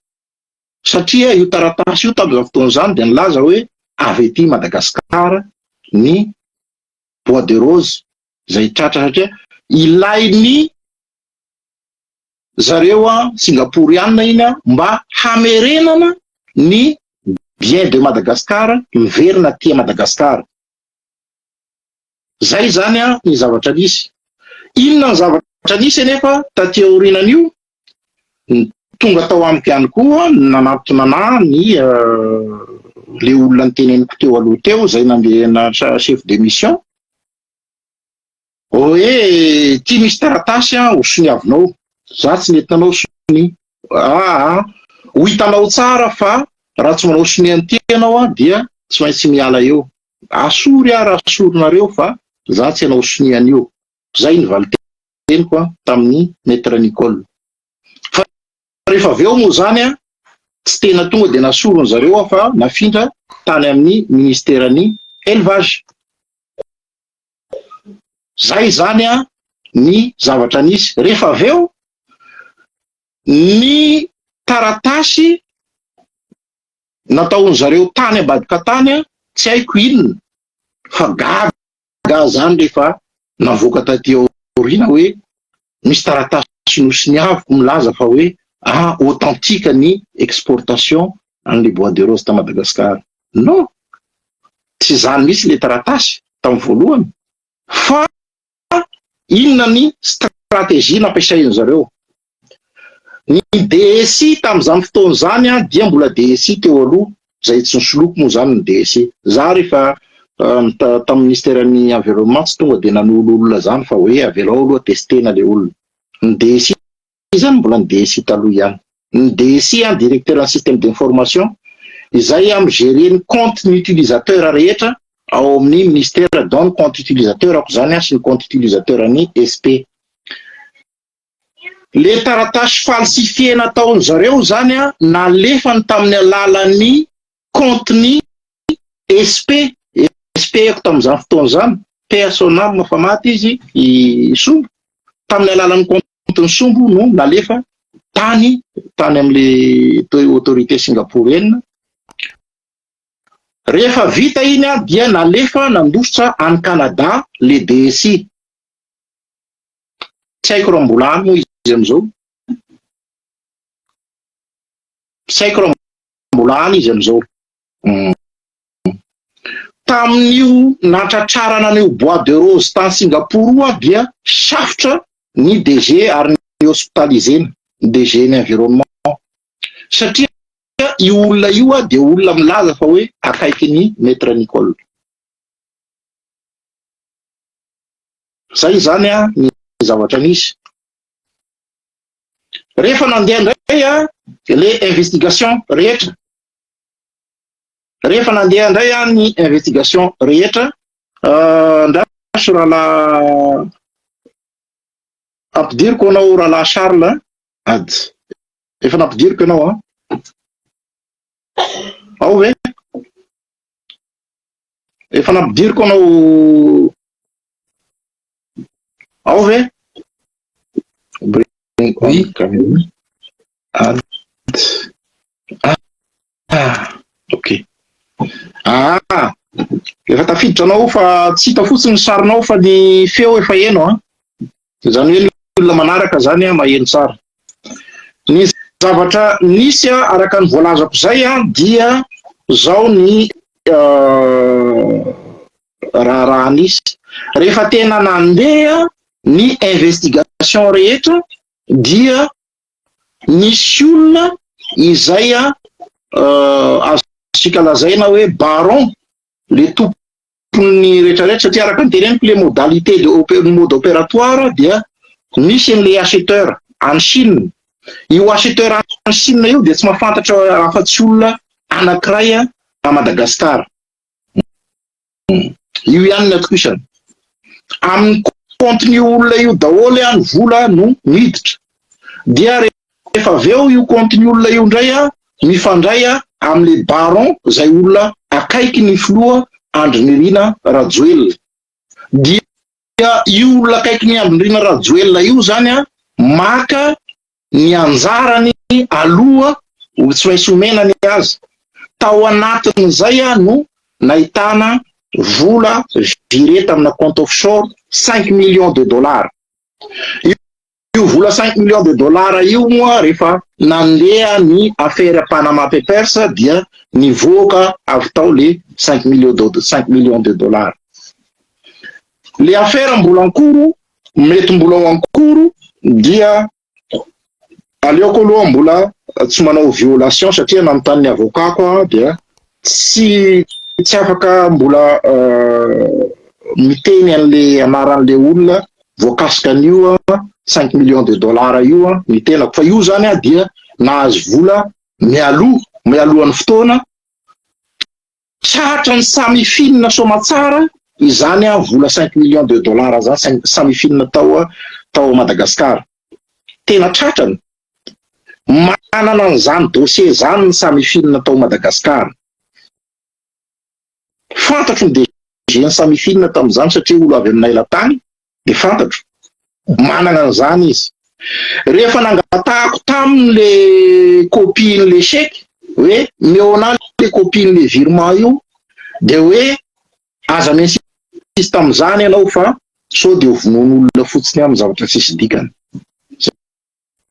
[SPEAKER 4] satria io taratasy io tamin'izany fotoana izany dia nilaza hoe avy aty Madagasikara ny bois de rose zay tratra, satria ilainy zareo singapouriana iny mba hamerenana ny bien de Madagascar miverina aty Madagasikara. Zay zany ny zavatra nisy. Inona ny zavatra nisy anefa taty aorianan'io? Tonga tao amiko ihany koa nanatona ana ny le olona niteneniko teo aloha teo zay nandeha chef de mission hoe ty misy taratasy ho soniavinao. Za tsy nety nanao sonia. Ho hitanao tsara fa raha tsy manao sonia an'ity ianao dia tsy maintsy miala eo. Asory raha asorinareo fa za tsy hanao sonia an'io. Zay ny valiteniko tamin'ny maître Nicole. Fa rehefa avy eo moa zany tsy tena tonga de nasorony zareo fa nafindra tany amin'ny ministeran'ny élevage. Zay zany ny zavatra nisy. Rehefa avy eo ny taratasy nataon'zareo tany ambadika tany a, tsy haiko inona fa gaga zany rehefa navoaka taty aoriana hoe misy taratasy nosoniaviko milaza fa hoe ah, authentique ny exportation an'le bois de rose ta Madagasikara. Non, tsy zany mihitsy le taratasy tamin'ny voalohany. Fa inona ny stratégie nampiasainy zareo? Ny DSI tamin'izany fotoana izany a dia mbola DSI teo aloha, zay tsy nisoloky moa zany ny DSI. Za rehefa tamin'ny ministeran'ny environnement tsy tonga de nanolo olona zany fa hoe avelao aloha testena le olona. Ny DSI zany mbola ny DSI taloha ihany. Ny DSI a, directeur ny système d'information, izay a mi-gérer ny compte ny utilisateur rehetra ao amin'ny ministère, dont ny compte utilisateur ako zany a sy ny compte utilisateur ny SP. Le taratasy falsifié nataony zareo zany a nalefany tamin'ny alalan'ny compte ny SP, SP ako tamin'izany fotoana zany, paix à son âme fa maty izy i Sombo, tamin'ny alalan'ny compte ny Sombo no nalefa tany am'le autorité singapourienne. Rehefa vita iny a dia nalefa nandositra any Canada le DSI. Tsy haiko raha mbola any moa izy am'izao. Tsy haiko raha mbola any izy am'izao. Tamin'io natratrarana an'io bois de rose tany Singapour io a dia safotra ny DG ary ny hospitalisena ny DG ny environnement, satria io olona io a dia olona milaza fa hoe akaiky ny maître Nicole. Zay zany a ny zavatra nisy. Rehefa nandeha indray a le investigation rehetra, rehefa nandeha indray a ny investigation rehetra, ndraso rahalahy, ampidiriko anao rahalahy Charles ady, efa nampidiriko ianao a, ao ve? Efa nampidiriko anao ao ve?
[SPEAKER 5] Oui.
[SPEAKER 4] Add. Ah, ok. Ah, efa tafiditra anao fa tsy hita fotsiny ny sarinao fa ny feo efa heno a. Zany hoe ny olona manaraka zany a maheno tsara. Ny zavatra nisy a araka ny voalazako zay a dia zao ny raharaha nisy. Rehefa tena nandeha ny investigation rehetra dia nisy olona izay a azontsika lazaina hoe baron, le tompon'ny rehetrarehetra, satria araka ny teneniko le modalité de mode opératoire dia misy an'le acheteur any Chine. Io acheteur any Chine io dia tsy mahafantatra afa-tsy olona anankiray a Madagasikara. Io ihany ny atokisana. Amin'ny compte-n'io olona io daholo a ny vola no miditra. Dia rehefa avy eo io compte-ny olona io indray a mifandray a amin'le baron zay olona akaiky ny filoha Andry Nirina Rajoelina. Dia io olona akaiky ny Andry Nirina Rajoelina io zany a maka ny anjarany aloha tsy maintsy omena ny azy. Tao anatin'izay a no nahitana vola viré tamina compte offshore 5 millions de dollars. Io vola 5 millions de dollars io moa, rehefa nandeha ny affaire Panama Papers dia nivoaka avy tao le 5 millions de dollars. Le affaire mbola en cours, mety mbola ao en cours, dia aleoko aloha mbola tsy manao violation satria nanontany ny avocat-ko a dia tsy afaka mbola miteny an'le anaran'le olona voakasika an'io a 5 millions de dollars io a ny tenako, fa io zany a dia nahazo vola mialoha mialohan'ny fotoana tratra ny samy finina somatsara izany a vola 5 millions de dollars zany samy finina tao Madagasikara tena tratrany manana an'izany dossier zany ny samy finina tao Madagasikara. Fantatro ny DG ny samy finina tamin'izany satria olo avy aminay latany de fantatro manana an'izany izy. Rehefa nangatahako taminy le copie-n'le chèque hoe meo anah le copie-n'le virement io, de hoe aza mi-insiste amin'izany ianao fa sao de ho vonoan'olona fotsiny amin'ny zavatra tsisy dikany.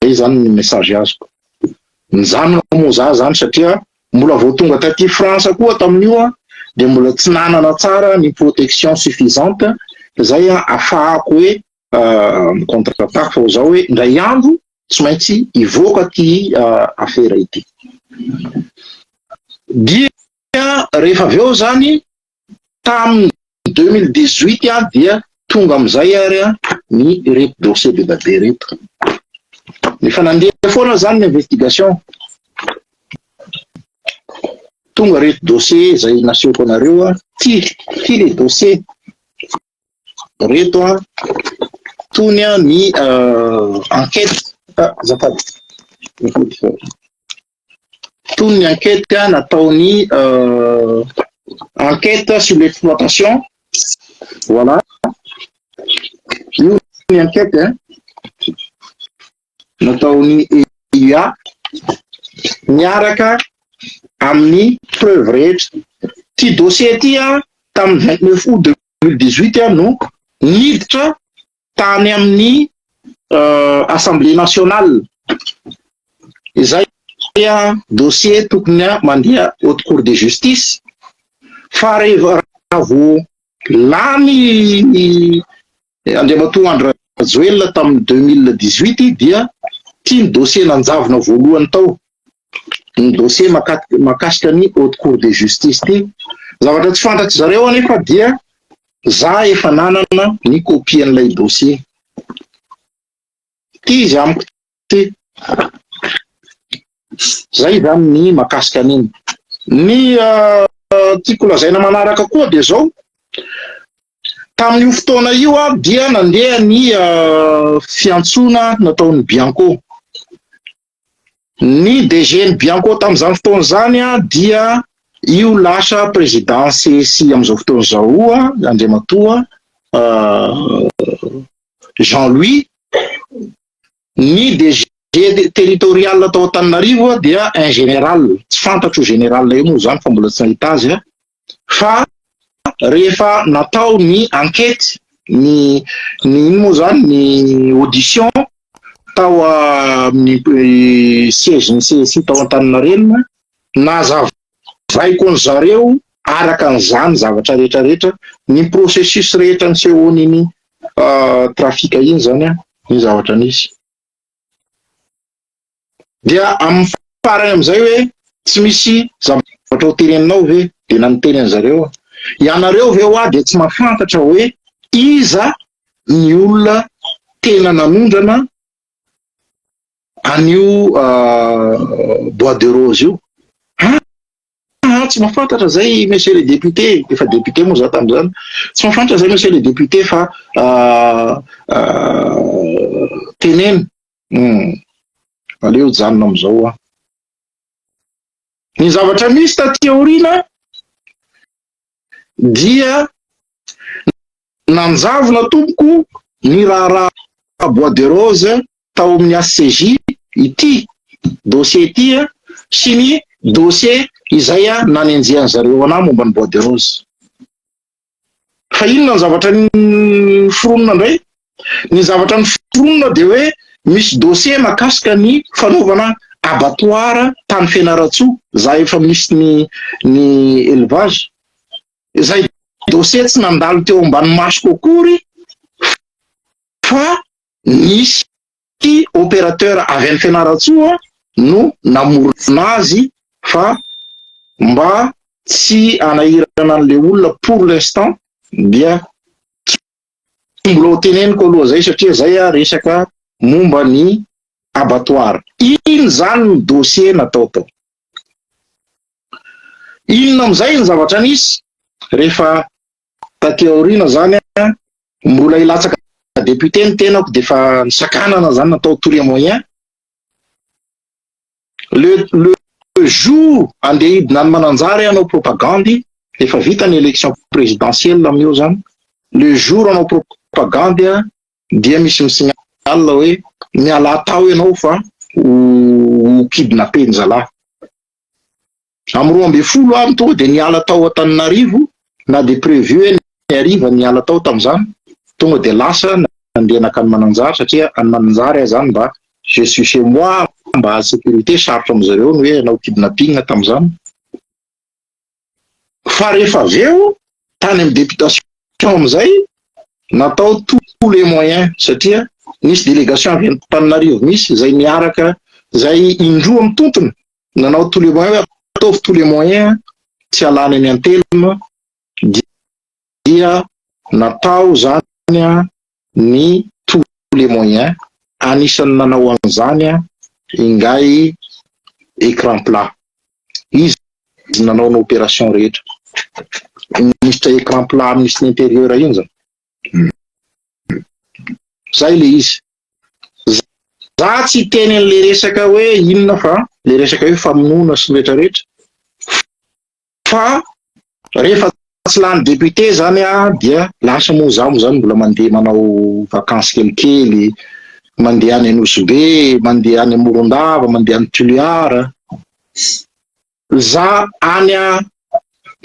[SPEAKER 4] Zay zany ny message azoko. Nijanona moa za zany satria mbola vao tonga taty France koa tamin'io a, de mbola tsy nanana tsara ny protection suffisante zay a afahako hoe mi-contre attaque, fa zao hoe indray andro tsy maintsy hivoaka ty affaire ity. Dia rehefa avy eo zany, tamin'ny 2018 a, dia tonga amizay ary a ny reto dossier be da be reto. Efa nandeha foana zany ny investigation, tonga reto dossier zay nasehoko anareo a, ty le dossier reto a, tony a ny enquête, azafady, tony ny enquête a nataony, enquête sur l'exploitation, voilà, io ny enquête nataony EIA miaraka amin'ny preuve rehetra. Ty dossier ty a, tamin'ny 29 août 2018 a no niditra tany amin'ny Assemblée nationale. Izay a dossier tokony a mandeha Haute Cour de justice, fa rehefa raha vo lany Andriamatoa Andry Rajoelina tamin'ny 2018, dia ty ny dossier nanjavona voalohany tao, ny dossier mahakasika ny Haute Cour de justice. Ty zavatra tsy fantatry zareo anefa dia za efa nanana ny copie an'ilay dossier ty izy amiko ty. Zay zany ny mahakasika an'iny. Ny tiako lazaina manaraka koa de zao: tamin'io fotoana io a dia nandeha ny fiantsona nataon'ny Bianco. Ny DG ny Bianco tamin'izany fotoana zany a dia io lasa président CSI am'izao fotoana zao a, Andriamatoa Jean Louis. Ny DG territorial atao Antananarivo a dia un général, tsy fantatro général io moa zany fa mbola tsy nahita azy a. Fa rehefa natao ny enquête, ny ino moa zany, ny audition tao amin'ny siège ny CSI tao Antaninarenina, nazavaiko any zareo araka an'izany zavatra rehetrarehetra, ny processus rehetra nisehoan'iny trafic iny zany a, ny zavatra nisy. Dia amin'ny farany am'izay hoe tsy misy zavatra ho teneninao ve? De nanonteny an'zareo: ianareo ve hoa de tsy mahafantatra hoe iza ny olona tena nanondrana an'io bois de rose io? Ah, tsy mahafantatra zay, monsieur le député. Efa député moa za tam'izany. Tsy mahafantatra zay, monsieur le député, fa teneny aleo janona am'izao a. Ny zavatra misy taty aoriana dia nanjavona tompoko ny raharaha bois de rose tao amin'ny HCJ, ity dossier ity a sy ny dossier izay a nanenjehan zareo anahy momba ny bois de rose. Fa inona ny zavatra ny foronina indray? Ny zavatra ny foronina de hoe misy dossier mahakasika ny fanaovana abattoir tany Fianarantsoa, za efa misy ny élevage zay, dossier tsy nandalo teo ambany masoko akory, fa nisy opérateur avy any Fianarantsoa no namorona azy, fa mba tsy anahirana an'le olona pour l'instant dia tsy mbola ho teneniko aloha zay, satria zay a resaka momba ny abattoir iny zany ny dossier natao tao. Inona am'izay ny zavatra nisy rehefa taty aoriana zany a? Mbola ilatsaka député ny tenako, de fa nisakanana zany, natao tous les moyens. Le jour andeha hidina any Mananjary anao propagande, efa vita ny élection présidentielle amin'io zany, le jour anao propagande a dia misy mi-signale hoe miala tao ianao fa ho kidnappé ny zalahy. Amin'ny 12 aho no tonga dia niala tao Antananarivo na dia prévu hoe ny hariva niala tao tamin'izany, tonga dia lasa nandeha nankany Mananjary satria any Mananjary aho izany mba je suis chez moi mba en sécurité, sarotra amin-dry zareo ny hoe hanao kidnapping tamin'izany. Fa rehefa avy eo tany amin'ny députation amin'izay natao tous les moyens satria nisy délégation avy Antananarivo misy izay niaraka izay indroa mitontona nanao tous les moyens hoe ataovy tous les moyens tsy alana eny Antelme dia natao zany ny tous les moyens. Anisan'ny nanao an'izany ingahy écran plat, izy nanao ny opération rehetra, ministre écran plat, ministre intérieur iny zany. Zay le izy. Za tsy teny an'le resaka hoe inona fa le resaka hoe famonoana sy ny rehetrarehetra, fa rehefa tsy lany député zany a dia lasa moa za moa zany mbola mandeha manao vacances kelikely, mandeha any Nosy Be, mandeha any Morondava, mandeha any Tuléar. Za any a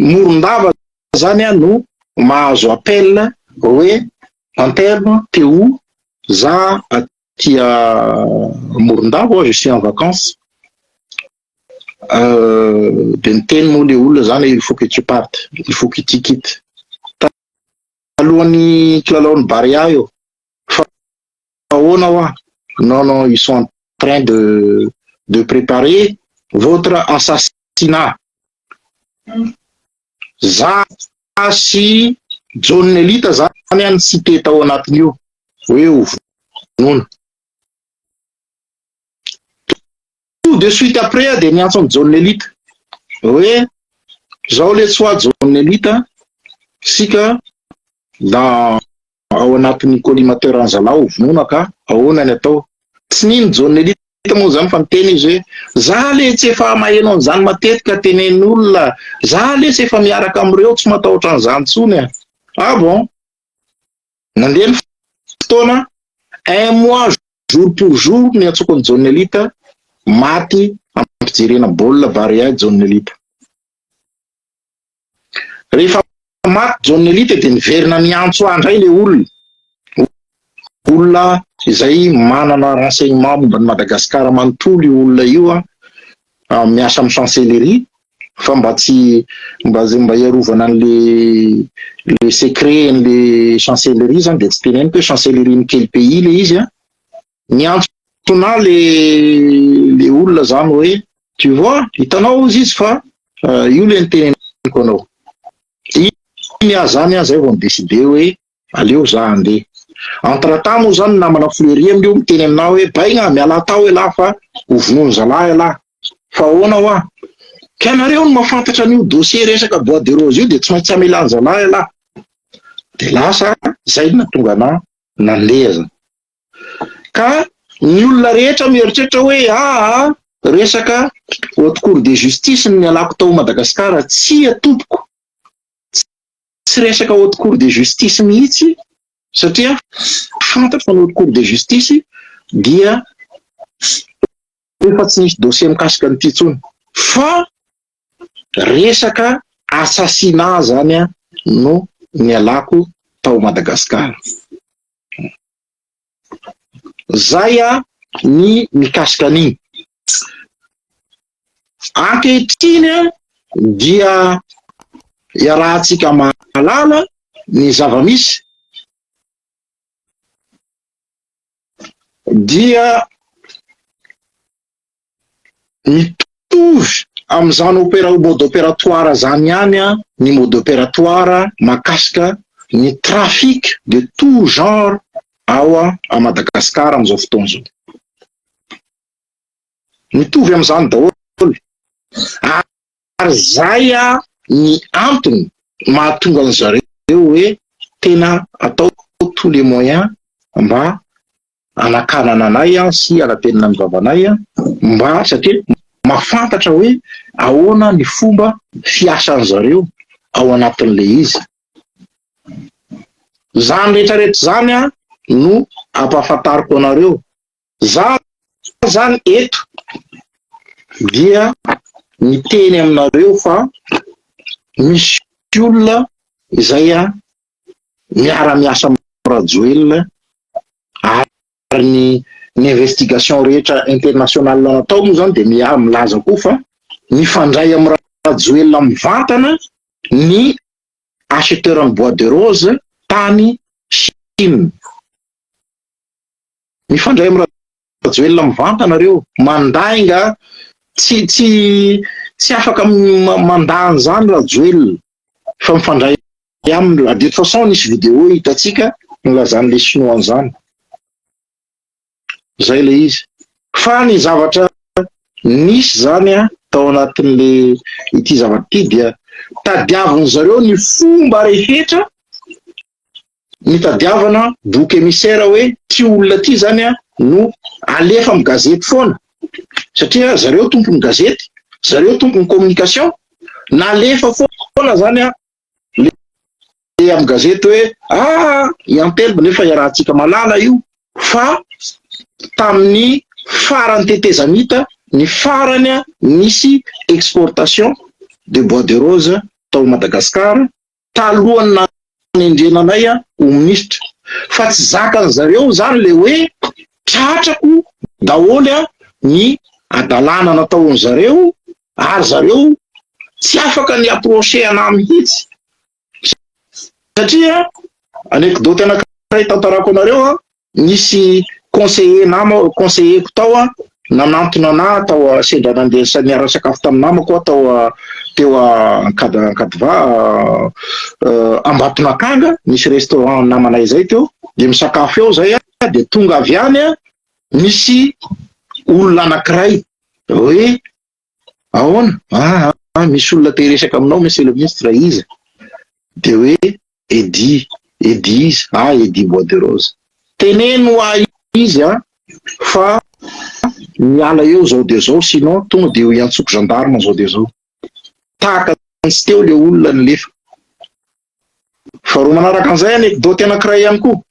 [SPEAKER 4] Morondava zany a no mahazo appel hoe Anthelme, t'es où? Za aty Morondava, je suis en vacances. De niteny moa le olona zany: "Il faut que tu partes, il faut que tu quittes." Talohan'ny kilalaon'ny Barea io. Fa ahoana hoa? "Non, non, ils sont en train de préparer votre assassinat." Za sy John Elita zany any cité tao anatin'io hoe ho vonoana. Tout de suite après de niantso ny John Elita hoe zao le tsy hoa John Elita sika da ao anatin'ny collimateur anzalahy ho vonoana ka ahoana ny atao? Tsy nino John Elita moa zany fa niteny izy hoe za le tsy efa maheno an'izany matetika tenen'olona, za le tsy efa miaraka am'ireo, tsy matahotra an'izany tsony a. Ah bon, nandeha ny fotoana, un mois jour pour jour ny antsoko ny John Elita, maty ampijerena baolina Barea John Elita. Rehefa maty John Elita de niverina niantso andray le olona izay manana renseignement momba ny Madagasikara manontolo io olona io a miasa amin'ny chancellerie, fa mba tsy mba hiarovana an'le le secret n'le chancellerie zany de tsy teneniko hoe chancellerie ny quel pays le izy a. Niantsona le olona zany hoe tu vois, hitanao izy fa io le niteneniko anao iny. Ah zany a zay vao nidécide hoe aleo za andeha. Entre temps moa zany namana Fleury amin'io miteny aminao hoe baigna miala tao elahy fa ho vonono zalahy elahy. Fa ahoana hoa ka anareo no mahafantatra an'io dossier resaka bois de rose io de tsy maintsy amelany zalahy elahy. De lasa zay natonga ana nandeha zany. Ka ny olona rehetra mieritreritra hoe aa resaka haute cour de justice ny alako tao Madagasikara, tsia tompoko, tsy resaka haute cour de justice mihitsy, satria fantatro fa ny haute cour de justice dia efa tsy nisy dossier mikasika an'ity intsony, fa resaka assassinat zany a no nialako tao Madagasikara. Zay a ny mikasika an'iny. Ankehitriny a dia iarahantsika mahalala ny zava-misy dia mitovy amin'izany opéra mode opératoire zany ihany a ny mode opératoire mahakasika ny trafic de tout genre ao a Madagasikara amin'izao fotoana izao. Mitovy amin'izany daholo ary zay a ny antony mahatonga any zareo hoe tena atao tous les moyens mba anakanana anay a sy anapenina ny vavanay a mba satria mahafantatra hoe ahoana ny fomba fiasan zareo ao anatin'le izy zany rehetrarehetra zany a no ampahafantariko anareo. Za zany eto dia miteny aminareo fa misy olona izay miara-miasa amin'i Rajoelina ary ny ny investigation rehetra international natao moa zany dia miha milaza koa fa mifandray amin'i Rajoelina mivantana ny acheteur ny bois de rose tany Chine. Mifandray amin'i Rajoelina mivantana reo, mandainga tsy tsy tsy afaka mandà an'izany Rajoelina fa mifandray aminy, de toute façon nisy vidéo hitantsika nilazan'le sinoa an'izany. Zay le izy. Fa ny zavatra nisy zany an tao anatin'le ity zavatra ity dia tadiavin zareo ny fomba rehetra nitadiavana bouc émissaire hoe ty olona ty zany an no alefa amin'ny gazety foana satria zareo tompon'ny gazety, zareo tompon'ny communication, nalefa foana zany an le amin'ny gazety hoe ah i Antelme nefa iarahantsika malala io fa tamin'ny faran'ny tetezamita ny farany an nisy exportation de bois de rose tao Madagascar talohan'ny nanendrena anay ho minisitra fa tsy zakan'ny zareo zany le hoe tratrako daholo ny adalàna nataon'ny zareo ary zareo tsy afaka ny approcher anah mihitsy satria anecdote anankiray tantarako anareo an Nisy conseiller nama, conseiller-ko tao an, nanantona anah tao sendra nandeha niara-nisakafo tamin'ny namako aho tao teo Ankady Ankadivaha Ambatonakanga, nisy restaurant namanay zay teo, dia misakafo eo zay an, dia tonga avy any an, nisy olona anankiray hoe ahoana? Ah ah misy olona te hiresaka aminao monsieur le ministre, iza? Dia hoe Eddy, Eddy iza? Ah Eddy bois de rose. Teneno ahy izy an fa miala eo zao dia zao sinon tonga dia hiantsoko gendarme zao dia zao. Tahaka ny tsy teo le olona nilefa. Faharoa manaraka an'izay anecdote anankiray ihany koa.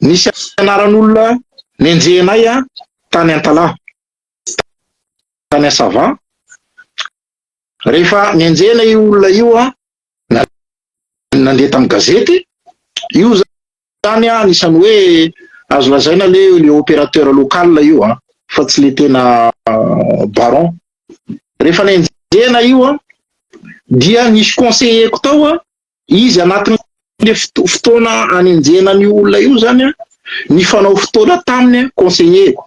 [SPEAKER 4] Nisy anaran'olona nenjehinay an tany Antalaha, tany Sava. Rehefa nenjehina io olona io an, nandeha tamin'ny gazety, io zany an anisan'ny hoe azo lazaina le le opérateur local io an, fa tsy le tena baron. Rehefa nenjehina io an, dia nisy conseiller-ko tao an, izy anatin'le fotoana anenjehina an'io olona io zany an, nifanao fotoana taminy an, conseiller-ko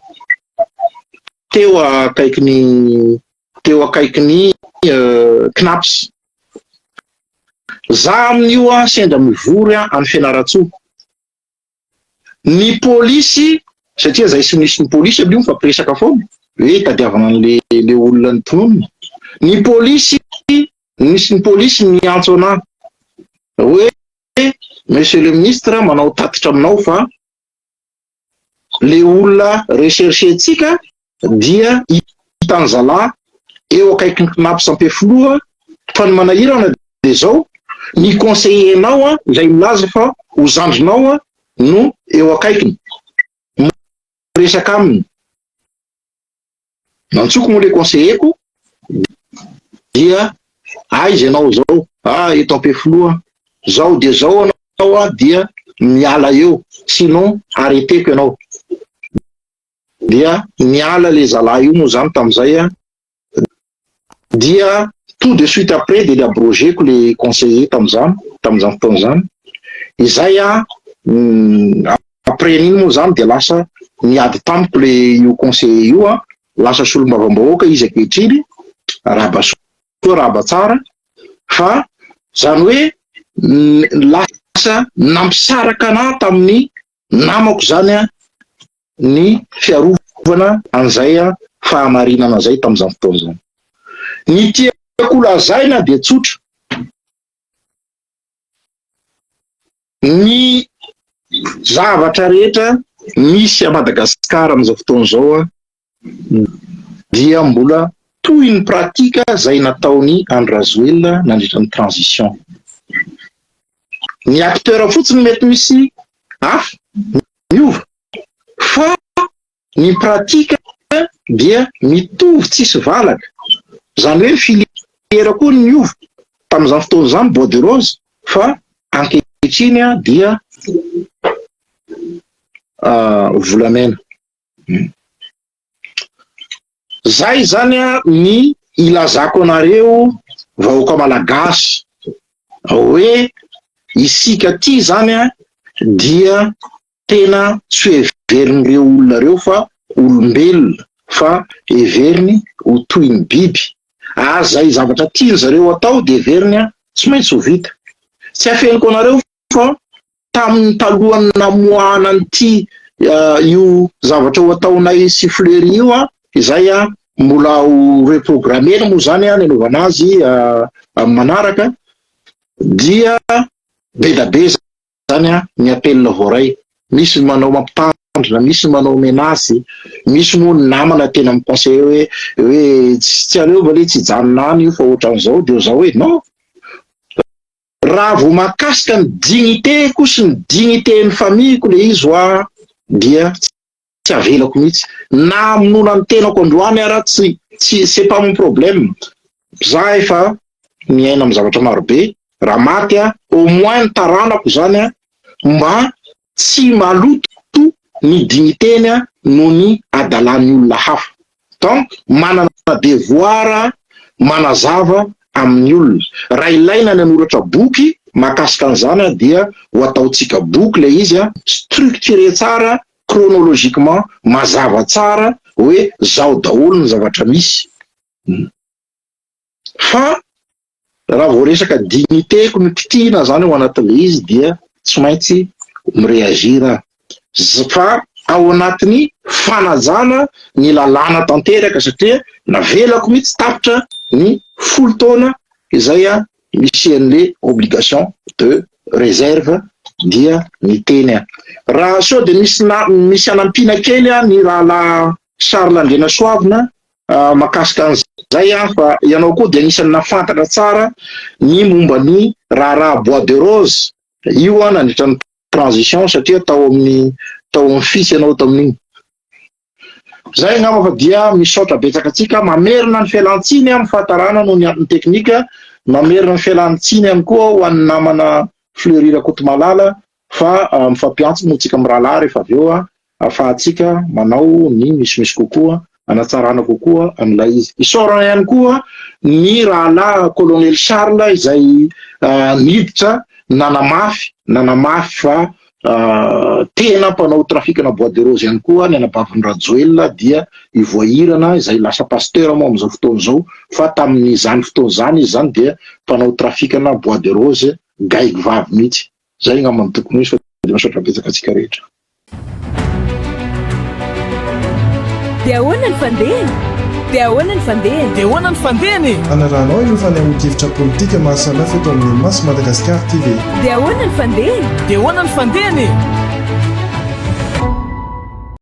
[SPEAKER 4] teo akaikin'ny teo akaikin'ny CNAPS. Za amin'io an sendra mivory an any Fianarantsoa. Ny polisy, satria zay sy nisy ny polisy amin'io mifampiresaka foana, hoe hitadiavana an'le le olona nitononina. Ny polisy, nisy ny polisy niantso anah hoe monsieur le ministre manao tatitra aminao fa le olona rechercher-tsika dia hitan'ny zalahy eo akaikin'ny CNAPS Ampefiloha fa ny manahirana dia zao, ny conseiller-nao izay milaza fa ho zandrinao no eo akaikiny, miresaka aminy. Nantsoiko moa le conseiller-ko dia aiza ianao zao? Ah eto Ampefiloha. Zao dia zao anao dia miala eo sinon arrêter-ko ianao. Dia niala le zalahy io moa zany tamin'izay an, dia tout de suite après dia ni-abroger-ko le conseiller tamin'izany, tamin'izany fotoana izany. Izay an, après an'iny moa zany dia lasa niady tamiko le io conseiller io an, lasa solombavambahoaka izy ankehitriny, arahaba soa arahaba tsara, fa zany hoe lasa nampisaraka anah tamin'ny namako zany an ny fiarovana an'izay fahamarinana izay tamin'izany fotoana izany. Ny tiako holazaina dia tsotra, ny zavatra rehetra misy a Madagasikara amin'izao fotoana izao dia mbola toy ny pratique izay nataon'i Andry Rajoelina nandritra ny transition. Ny acteur fotsiny mety misy hafa miova fa ny pratique dia mitovy tsisy valaka. Izany hoe filière koa niova tamin'izany fotoana izany bois de rose fa ankehitriny dia volamena. Zay izany ny ilazako anareo vahoaka malagasy hoe isika ty izany dia tena tsy heverin'ireo olona ireo fa olombelona fa heveriny ho toy ny biby ary izay zavatra tiany zareo atao dia heveriny tsy maintsy ho vita. Tsy afeniko anareo fa tamin'ny talohan'ny namoahana an'ity io zavatra ho ataonay sy Fleury io izay mbola ho reprogramena moa izany ny anaovana azy amin'ny manaraka dia be da be izany ny appel voaray. Misy ny manao mampitandrina, misy ny manao menace, misy moa ny namana tena mi-conseiller hoe hoe tsy aleo va le tsy hijanona any io fa ohatran'izao dia zao hoe non. Raha vao mahakasika ny dignité-ko sy ny dignité-n'ny famille-ko le izy hoa dia tsy avelako mihitsy. Na hamonoana ny tenako androany ara tsy tsy c'est pas mon problème. Za efa miaina amin'ny zavatra maro be, raha maty aho au moins ny taranako izany an mba tsy maloto ny dignité-ny noho ny adalan'ny olona hafa. Donc manana devoir manazava amin'ny olona. Raha ilaina ny hanoratra boky mahakasika an'izany dia ho ataontsika boky ilay izy, structuré tsara chronologiquement, mazava tsara hoe zao daholo ny zavatra misy. Fa raha vao resaka dignité-ko no kitihina zany ao anatin'ilay izy dia tsy maintsy mi-réagir aho. Fa ao anatin'ny fanajana ny lalàna tanteraka satria navelako mihitsy tapitra ny folo taona izay nisian'le obligation de réserve dia niteny aho. Raha sao dia misy na misy hanampiana kely ny rahalahy Charles Andrianasoavina mahakasika an'izay aho fa ianao koa dia anisan'ny nahafantatra tsara ny momba ny raharaha bois de rose io nandritra ny transition satria tao amin'ny tao amin'ny fis ianao tamin'iny. Zay angamba fa dia misaotra betsaka antsika, mamerina ny fialan-tsiny amin'ny fahatarana noho ny antony teknika, mamerina ny fialan-tsiny ihany koa ho an'ny namana Fleury Rakotomalala fa mifampiantso moa tsika mirahalahy rehefa avy eo ahafahantsika manao ny misimisy kokoa hanatsarana kokoa an'ilay izy. Isaorana ihany koa ny rahalahy Colonel Charles izay niditra nanamafy nanamafy fa tena mpanao trafikana bois de rose ihany koa ny anabavin'i Rajoelina dia i Voahirana izay lasa pasteur moa amin'izao fotoana izao fa tamin'izany fotoana izany izy izany dia mpanao trafikana bois de rose gaigy vavy mihitsy. Zay angamba no tokony ho izy fa dia misaotra betsaka antsika rehetra.
[SPEAKER 1] Dia ahoana ny fandehany? Dia ahoana ny fandehany?
[SPEAKER 2] Dia ahoana ny fandehany e?
[SPEAKER 3] Hanarahanao ireo fanehoan-kevitra politika maro samihafa eto amin'ny Maso Madagascar TV.
[SPEAKER 1] Dia ahoana ny fandehany?
[SPEAKER 2] Dia ahoana ny fandehany e?